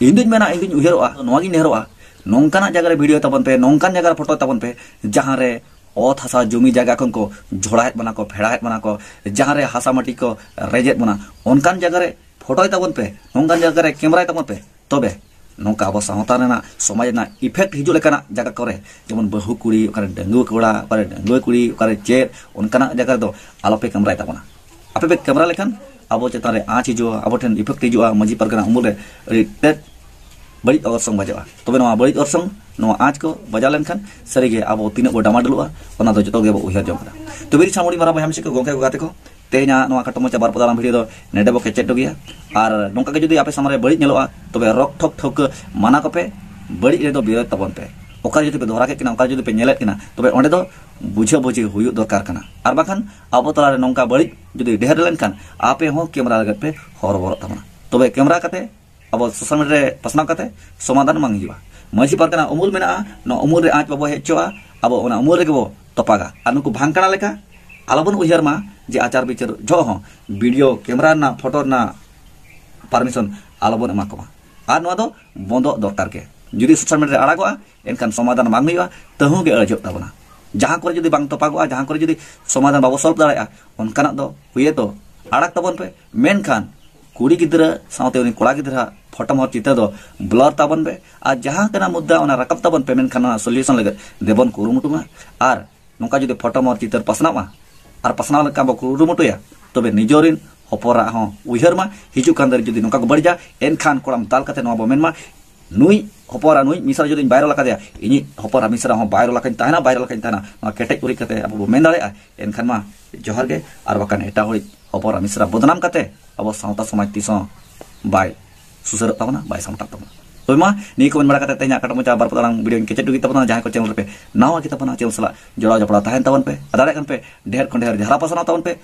ᱤᱧ ᱫᱩᱧ ᱢᱮᱱᱟ, ᱤᱧ ᱫᱩᱧ ᱩᱭᱦᱟᱹᱨᱚᱜᱼᱟ, ᱱᱚᱣᱟ ᱜᱤᱧ ᱱᱮᱦᱚᱨᱚᱜᱼᱟ, ᱱᱚᱝᱠᱟᱱᱟᱜ ᱡᱟᱭᱜᱟ ᱨᱮ ᱵᱷᱤᱰᱤᱭᱳ ᱛᱟᱵᱚᱱ ᱯᱮ, ᱱᱚᱝᱠᱟᱱ ᱡᱟᱭᱜᱟ ᱨᱮ ᱯᱷᱳᱴᱳ ᱛᱟᱵᱚᱱ ᱯᱮ, ᱡᱟᱦᱟᱸ ᱨᱮ ᱚᱛ ᱦᱟᱥᱟ ᱡᱩᱢᱤ ᱡᱟᱭᱜᱟ ᱠᱷᱚᱱ ᱠᱚ ᱡᱷᱚᱲᱟᱭᱮᱫ ᱵᱚᱱᱟ ᱠᱚ, ᱯᱷᱮᱲᱟᱣᱮᱫ ᱵᱚᱱᱟ ᱠᱚ, ᱡᱟᱦᱟᱸ ᱨᱮ ᱦᱟᱥᱟ ᱢᱟᱹᱴᱤ ᱠᱚ ᱨᱮᱡᱮᱫ ᱵᱚᱱᱟ, ᱚᱱᱠᱟᱱ ᱡᱟᱭᱜᱟ ᱨᱮ ᱯᱷᱳᱴᱳᱭ ᱛᱟᱵᱚᱱ ᱯᱮ, ᱱᱚᱝᱠᱟᱱ ᱡᱟᱭᱜᱟ ᱨᱮ ᱠᱮᱢᱨᱟᱭ ᱛᱟᱵᱚᱱ ᱯᱮ᱾ ᱛᱚᱵᱮ ᱱᱚᱝᱠᱟ ᱟᱵᱚ ᱥᱟᱶᱛᱟ ᱨᱮᱱᱟᱜ, ᱥᱚᱢᱟᱡᱽ ᱨᱮᱱᱟᱜ ᱤᱯᱷᱮᱠᱴ ᱦᱤᱡᱩᱜ ᱞᱮᱠᱟᱱᱟᱜ ᱡᱟᱭᱜᱟ ᱠᱚᱨᱮ, ᱡᱮᱢᱚᱱ ᱵᱟᱹᱦᱩ ᱠᱩᱲᱤ ᱚᱠᱟᱨᱮ ᱰᱟᱺᱜᱩᱣᱟᱹ ᱠᱚᱲᱟ, ᱚᱠᱟᱨᱮ ᱰᱟᱺᱜᱩᱣᱟᱹ ᱠᱩᱲᱤ, ᱚᱠᱟᱨᱮ ᱪᱮᱫ, ᱚᱱᱠᱟᱱᱟᱜ ᱡᱟᱭᱜᱟ ᱨᱮᱫᱚ ᱟᱞᱚᱯᱮ ᱠᱮᱢᱨᱟᱭ ᱛᱟᱵᱚᱱᱟ᱾ ᱟᱯᱮ ᱯᱮ ᱠᱮᱢᱨᱟ ᱞᱮᱠᱷᱟᱱ ᱟᱵᱚ ᱪᱮᱛᱟᱱ ᱨᱮ ᱟᱸᱪ ᱦᱤᱡᱩᱜᱼᱟ, ᱟᱵᱚ ᱴᱷᱮᱱ ᱤᱯᱷᱮᱠᱴ ᱦᱤᱡᱩᱜᱼᱟ, ᱢᱟᱹᱡᱷᱤ ᱯᱟᱨᱜᱟᱱᱟ ᱩᱢᱩᱞ ᱨᱮ ᱟᱹᱰᱤ ᱛᱮᱫ ᱵᱟᱹᱲᱤᱡ ᱚᱨᱥᱚᱝ ᱵᱟᱡᱟᱜᱼᱟ᱾ ᱛᱚᱵᱮ ᱱᱚᱣᱟ ᱵᱟᱹᱲᱤᱡ ᱚᱨᱥᱚᱝ, ᱱᱚᱣᱟ ᱟᱸᱪ ᱠᱚ ᱵᱟᱡᱟᱣ ᱞᱮᱱᱠᱷᱟᱱ ᱥᱟᱹᱨᱤᱜᱮ ᱟᱵᱚ ᱛᱤᱱᱟᱹᱜ ᱵᱚ ᱰᱟᱢᱟᱰᱳᱞᱚᱜᱼᱟ, ᱚᱱᱟ ᱫᱚ ᱡᱚᱛᱚ ᱜᱮᱵᱚ ᱩᱭᱦᱟᱹᱨ ᱡᱚᱝ ᱠᱟᱱᱟ᱾ ᱛᱚᱵᱮ ᱨᱤ ᱪᱷᱟᱢᱩᱲᱤ ᱢᱟᱨᱟᱝ ᱵᱚᱭᱦᱟ ᱢᱤᱥᱤ ᱠᱚ, ᱜᱚᱢᱠᱮ ᱠᱚ, ᱜᱟᱛᱮ ᱠᱚ, ᱛᱮᱦᱮᱧᱟᱜ ᱱᱚᱣᱟ ᱠᱷᱟᱴᱚ ᱢᱟᱪᱷᱟ ᱵᱟᱨ ᱯᱚᱫᱟᱨᱟᱢ ᱵᱷᱤᱰᱤᱭᱳ ᱫᱚ ᱱᱮᱰᱮ ᱵᱚ ᱠᱮᱪᱮᱫ ᱦᱚᱴᱚ ᱜᱮᱭᱟ᱾ ᱟᱨ ᱱᱚᱝᱠᱟ ᱜᱮ ᱡᱩᱫᱤ ᱟᱯᱮ ᱥᱟᱢᱟᱝ ᱨᱮ ᱵᱟᱹᱲᱤᱡ ᱧᱮᱞᱚᱜᱼᱟ, ᱛᱚᱵᱮ ᱨᱚᱠ ᱴᱷᱚᱠ ᱴᱷᱟᱹᱣᱠᱟᱹ ᱢᱟᱱᱟ ᱠᱚᱯᱮ, ᱵᱟᱹᱲᱤᱡ ᱨᱮᱫᱚ ᱵᱤᱨᱳᱫ ᱛᱟᱵᱚᱱ ᱯᱮ᱾ ᱚᱠᱟ ᱨᱮ ᱡᱩᱫᱤ ᱯᱮ ᱫᱚᱦᱨᱟ ᱠᱮᱫ ᱠᱤᱱᱟ, ᱚᱠᱟ ᱨᱮ ᱡᱩᱫᱤ ᱯᱮ ᱧᱮᱞᱮᱫ ᱠᱤᱱᱟ, ᱛᱚᱵᱮ ᱚᱸᱰᱮ ᱫᱚ ᱵᱩᱡᱷᱟᱹ ᱵᱩᱡᱷᱤ ᱦᱩᱭᱩᱜ ᱫᱚᱨᱠᱟᱨ ᱠᱟᱱᱟ᱾ ᱟᱨ ᱵᱟᱠᱷᱟᱱ ᱟᱵᱚ ᱛᱟᱞᱟᱨᱮ ᱱᱚᱝᱠᱟ ᱵᱟᱹᱲᱤᱡ ᱡᱩᱫᱤ ᱰᱷᱮᱨ ᱞᱮᱱᱠᱷᱟᱱ ᱟᱯᱮ ᱦᱚᱸ ᱠᱮᱢᱨᱟ ᱞᱟᱹᱜᱤᱫ ᱯᱮ ᱦᱚᱨᱚᱵᱚᱨᱚᱜ ᱛᱟᱵᱚᱱᱟ᱾ ᱛᱚᱵᱮ ᱠᱮᱢᱨᱟ ᱠᱟᱛᱮ ᱟᱵᱚ ᱥᱳᱥᱟᱞ ᱢᱤᱰᱤᱭᱟ ᱨᱮ ᱯᱟᱥᱱᱟᱣ ᱠᱟᱛᱮ ᱥᱚᱢᱟᱫᱷᱟᱱ ᱵᱟᱝ ᱦᱤᱡᱩᱜᱼᱟ᱾ ᱢᱟᱹᱡᱷᱤ ᱯᱟᱨᱜᱟᱱᱟ ᱩᱢᱩᱞ ᱢᱮᱱᱟᱜᱼᱟ, ᱱᱚᱣᱟ ᱩᱢᱩᱞ ᱨᱮ ᱟᱸᱪ ᱵᱟᱵᱚ ᱦᱮᱡ ᱦᱚᱪᱚᱣᱟᱜᱼᱟ, ᱟᱵᱚ ᱚᱱᱟ ᱩᱢᱩᱞ ᱨᱮᱜᱮ ᱵᱚ ᱛᱚᱯᱟᱜᱟ᱾ ᱟᱨ ᱱᱩᱠᱩ ᱵᱷᱟᱝᱠᱲᱟ ᱞᱮᱠᱟ ᱟᱞᱚᱵᱚᱱ ᱩᱭᱦᱟᱹᱨ ᱢᱟ ᱡᱮ ᱟᱪᱟᱨ ᱵᱤᱪᱟᱹᱨ ᱡᱚᱦᱚᱜ ᱦᱚᱸ ᱵᱷᱤᱰᱤᱭᱳ ᱠᱮᱢᱨᱟ ᱨᱮᱱᱟᱜ, ᱯᱷᱳᱴᱳ ᱨᱮᱱᱟᱜ ᱯᱟᱨᱢᱤᱥᱚᱱ ᱟᱞᱚᱵᱚᱱ ᱮᱢᱟ ᱠᱚᱢᱟ᱾ ᱟᱨ ᱱᱚᱣᱟ ᱫᱚ ᱵᱚᱱᱫᱚᱜ ᱫᱚᱨᱠᱟᱨ ᱜᱮ᱾ ᱡᱩᱫᱤ ᱥᱳᱥᱟᱞ ᱢᱤᱰᱤᱭᱟ ᱨᱮ ᱟᱲᱟᱜᱚᱜᱼᱟ, ᱮᱱᱠᱷᱟᱱ ᱥᱚᱢᱟᱫᱷᱟᱱ ᱵᱟᱝ ᱦᱩᱭᱩᱜᱼᱟ, ᱛᱟᱹᱦᱩ ᱜᱮ ᱟᱹᱲᱡᱷᱟᱹᱜ ᱛᱟᱵᱚᱱᱟ᱾ ᱡᱟᱦᱟᱸ ᱠᱚᱨᱮ ᱡᱩᱫᱤ ᱵᱟᱝ ᱛᱚᱯᱟᱜᱚᱜᱼᱟ, ᱡᱟᱦᱟᱸ ᱠᱚᱨᱮ ᱡᱩᱫᱤ ᱥᱚᱢᱟᱫᱷᱟᱱ ᱵᱟᱵᱚ ᱥᱚᱞᱵᱷ ᱫᱟᱲᱮᱭᱟᱜᱼᱟ, ᱚᱱᱠᱟᱱᱟᱜ ᱫᱚ ᱦᱩᱭᱮᱛᱚ ᱟᱲᱟᱜ ᱛᱟᱵᱚᱱ ᱯᱮ, ᱢᱮᱱᱠᱷᱟᱱ ᱠᱩᱲᱤ ᱜᱤᱫᱽᱨᱟᱹ ᱥᱟᱶᱛᱮ ᱩᱱᱤ ᱠᱚᱲᱟ ᱜᱤᱫᱽᱨᱟᱹᱣᱟᱜ ᱯᱷᱳᱴᱳ ᱢᱚᱦᱚᱨ ᱪᱤᱛᱟᱹᱨ ᱫᱚ ᱵᱞᱚᱨ ᱛᱟᱵᱚᱱ ᱯᱮ᱾ ᱟᱨ ᱡᱟᱦᱟᱸ ᱠᱟᱱᱟ ᱢᱩᱫᱽᱫᱟ, ᱚᱱᱟ ᱨᱟᱠᱟᱵ ᱛᱟᱵᱚᱱ ᱯᱮ, ᱢᱮᱱᱠᱷᱟᱱ ᱚᱱᱟ ᱥᱚᱞᱭᱩᱥᱚᱱ ᱞᱟᱹᱜᱤᱫ ᱫᱮᱵᱚᱱ ᱠᱩᱨᱩᱢᱩᱴᱩ ᱢᱟ᱾ ᱟᱨ ᱱᱚᱝᱠᱟ ᱡᱩᱫᱤ ᱯᱷᱳᱴᱳ ᱢᱚᱦᱚᱨ ᱪᱤᱛᱟᱹᱨ ᱯᱟᱥᱱᱟᱣᱟ ᱟᱨ ᱯᱟᱥᱱᱟᱣ ᱞᱮᱠᱟ ᱵᱚ ᱠᱩᱨᱩᱢᱩᱴᱩᱭᱟ, ᱛᱚᱵᱮ ᱱᱤᱡᱮᱨᱤᱱ ᱦᱚᱯᱚᱱ ᱮᱨᱟ ᱦᱚᱸ ᱩᱭᱦᱟᱹᱨ ᱢᱟ, ᱦᱤᱡᱩᱜ ᱠᱟᱱ ᱫᱤᱱ ᱨᱮ ᱡᱩᱫᱤ ᱱᱚᱝᱠᱟ ᱠᱚ ᱵᱟᱹᱲᱤᱡᱟ, ᱮᱱᱠᱷᱟᱱ ᱠᱚᱲᱟᱢ ᱫᱟᱞ ᱠᱟᱛᱮ ᱱᱚᱣᱟ ᱵᱚ ᱢᱮᱱ ᱢᱟ, "ᱱᱩᱭ ᱦᱚᱯᱚᱱ ᱮᱨᱟ, ᱱᱩᱭ ᱢᱤᱥᱨᱟ ᱡᱩᱫᱤᱧ ᱵᱟᱭᱨᱚᱞ ᱟᱠᱟᱫᱮᱭᱟ, ᱤᱧᱤᱡ ᱦᱚᱯᱚᱱ ᱮᱨᱟ ᱢᱤᱥᱨᱟ ᱦᱚᱸ ᱵᱟᱭᱨᱚᱞ ᱟᱠᱟᱧ ᱛᱟᱦᱮᱱᱟ, ᱵᱟᱭᱨᱚᱞ ᱟᱠᱟᱧ ᱛᱟᱦᱮᱱᱟ", ᱱᱚᱣᱟ ᱠᱮᱴᱮᱡ ᱩᱨᱤᱡ ᱠᱟᱛᱮ ᱟᱵᱚ ᱵᱚ ᱢᱮᱱ ᱫᱟᱲᱮᱭᱟᱜᱼᱟ᱾ ᱮᱱᱠᱷᱟᱱ ᱢᱟ ᱡᱚᱦᱟᱨ ᱜᱮ, ᱟᱨ ᱵᱟᱠᱷᱟᱱ ᱮᱴᱟᱜ ᱦᱚᱲᱤᱡ ᱦᱚᱯᱚᱱ ᱮᱨᱟ ᱢᱤᱥᱨᱟ ᱵᱚᱫᱱᱟᱢ ᱠᱟᱛᱮ ᱟᱵᱚ ᱥᱟᱶᱛᱟ ᱥᱚᱢᱟᱡᱽ ᱛᱤᱥ ᱦᱚᱸ ᱵᱟᱭ ᱥᱩᱥᱟᱹᱨᱚᱜ ᱛᱟᱵᱚᱱᱟ, ᱵᱟᱭ ᱥᱟᱢᱴᱟᱜ ᱛᱟᱵᱚᱱᱟ᱾ ᱛᱚᱵᱮ ᱢᱟ, ᱱᱤᱭᱟᱹ ᱠᱚ ᱢᱮᱱ ᱵᱟᱲᱟ ᱠᱟᱛᱮ ᱛᱮᱦᱮᱧᱟᱜ ᱠᱟᱹᱴᱤᱡ ᱢᱟᱪᱷᱟ ᱵᱟᱨ ᱯᱮ ᱫᱟᱲᱟᱝ ᱵᱷᱤᱰᱤᱭᱳᱧ ᱠᱮᱪᱮᱫ ᱦᱚᱴᱚ ᱠᱮᱫ ᱛᱟᱵᱚᱱᱟ᱾ ᱡᱟᱦᱟᱸᱭ ᱠᱚ ᱪᱮᱱᱮᱞ ᱨᱮᱯᱮ ᱱᱟᱣᱟ ᱜᱮ ᱛᱟᱵᱚᱱᱟ, ᱪᱮᱱᱮᱞ ᱥᱟᱞᱟᱜ ᱡᱚᱲᱟᱣ ᱡᱚᱯᱲᱟᱣ ᱛᱟᱦᱮᱱ ᱛᱟᱵᱚᱱ ᱯᱮ᱾ ᱟᱨ ᱫᱟᱲᱮᱭᱟᱜ ᱠᱷᱟᱱ ᱯᱮ ᱰᱷᱮᱨ ᱠᱷᱚᱱ ᱰᱷᱮᱨ ᱡᱷᱟᱨᱟ ᱯᱟᱥᱱᱟᱣ ᱛᱟᱵᱚᱱ ᱯᱮ,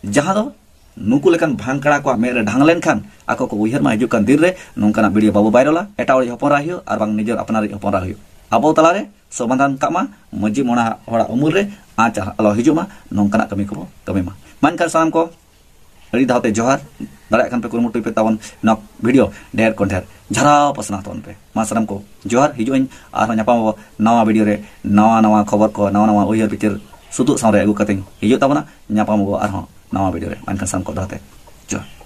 ᱡᱟᱦᱟᱸ ᱫᱚ ᱱᱩᱠᱩ ᱞᱮᱠᱟᱱ ᱵᱷᱟᱝᱠᱲᱟ ᱠᱚᱣᱟᱜ ᱢᱮᱫ ᱨᱮ ᱰᱷᱟᱝ ᱞᱮᱱᱠᱷᱟᱱ ᱟᱠᱚ ᱠᱚ ᱩᱭᱦᱟᱹᱨ ᱢᱟ, ᱦᱤᱡᱩᱜ ᱠᱟᱱ ᱫᱤᱱ ᱨᱮ ᱱᱚᱝᱠᱟᱱᱟᱜ ᱵᱷᱤᱰᱤᱭᱳ ᱵᱟᱵᱚ ᱵᱟᱭᱨᱚᱞᱟ, ᱮᱴᱟᱜ ᱦᱚᱲᱤᱡ ᱦᱚᱯᱚᱱ ᱮᱨᱟ ᱦᱩᱭᱩᱜ ᱟᱨ ᱵᱟᱝ ᱱᱤᱡᱮᱨ ᱟᱯᱱᱟᱨᱤᱡ ᱦᱚᱯᱚᱱ ᱮᱨᱟ ᱦᱩᱭᱩᱜ, ᱟᱵᱚ ᱛᱟᱞᱟᱨᱮ ᱥᱚᱢᱟᱫᱷᱟᱱ ᱠᱟᱜ ᱢᱟ, ᱢᱟᱹᱡᱷᱤ ᱢᱚᱬᱮ ᱦᱚᱲᱟᱜ ᱩᱢᱩᱞ ᱨᱮ ᱟᱸᱪ ᱟᱞᱚ ᱦᱤᱡᱩᱜ ᱢᱟ, ᱱᱚᱝᱠᱟᱱᱟᱜ ᱠᱟᱹᱢᱤ ᱠᱚᱵᱚ ᱠᱟᱹᱢᱤ ᱢᱟ᱾ ᱢᱟ ᱮᱱᱠᱷᱟᱱ ᱥᱟᱱᱟᱢ ᱠᱚ ᱟᱹᱰᱤ ᱫᱷᱟᱣ ᱛᱮ ᱡᱚᱦᱟᱨ᱾ ᱫᱟᱲᱮᱭᱟᱜ ᱠᱷᱟᱱ ᱯᱮ ᱠᱩᱨᱩᱢᱩᱴᱩᱭ ᱯᱮ ᱛᱟᱵᱚᱱ ᱱᱚᱣᱟ ᱵᱷᱤᱰᱤᱭᱳ ᱰᱷᱮᱨ ᱠᱷᱚᱱ ᱰᱷᱮᱨ ᱡᱷᱟᱨᱟᱣ ᱯᱟᱥᱱᱟᱣ ᱛᱟᱵᱚᱱ ᱯᱮ᱾ ᱢᱟ ᱥᱟᱱᱟᱢ ᱠᱚ ᱡᱚᱦᱟᱨ᱾ ᱦᱤᱡᱩᱜ ᱟᱹᱧ ᱟᱨᱦᱚᱸ ᱧᱟᱯᱟᱢ ᱟᱵᱚ ᱱᱟᱣᱟ ᱵᱷᱤᱰᱤᱭᱳ ᱨᱮ, ᱱᱟᱣᱟ ᱱᱟᱣᱟ ᱠᱷᱚᱵᱚᱨ ᱠᱚ, ᱱᱟᱣᱟ ᱱᱟᱣᱟ ᱩᱭᱦᱟᱹᱨ ᱵᱤᱪᱟᱹᱨ ᱥᱩᱛᱩᱜ ᱥᱟᱶ ᱨᱮ ᱟᱹᱜᱩ ᱠᱟᱛᱮᱧ ᱦᱤᱡᱩᱜ ᱛᱟᱵᱚᱱᱟ᱾ ᱧᱟᱯᱟᱢ ᱟᱵᱚ ᱟᱨᱦᱚᱸ ᱱᱟᱣᱟ ᱵᱷᱤᱰᱤᱭᱳ ᱨᱮ᱾ ᱢᱟ ᱮᱱᱠᱷᱟᱱ ᱥᱟᱱᱟᱢ ᱠᱚ ᱫᱚᱦᱲᱟ ᱛᱮ ᱡᱚᱦᱟᱨ᱾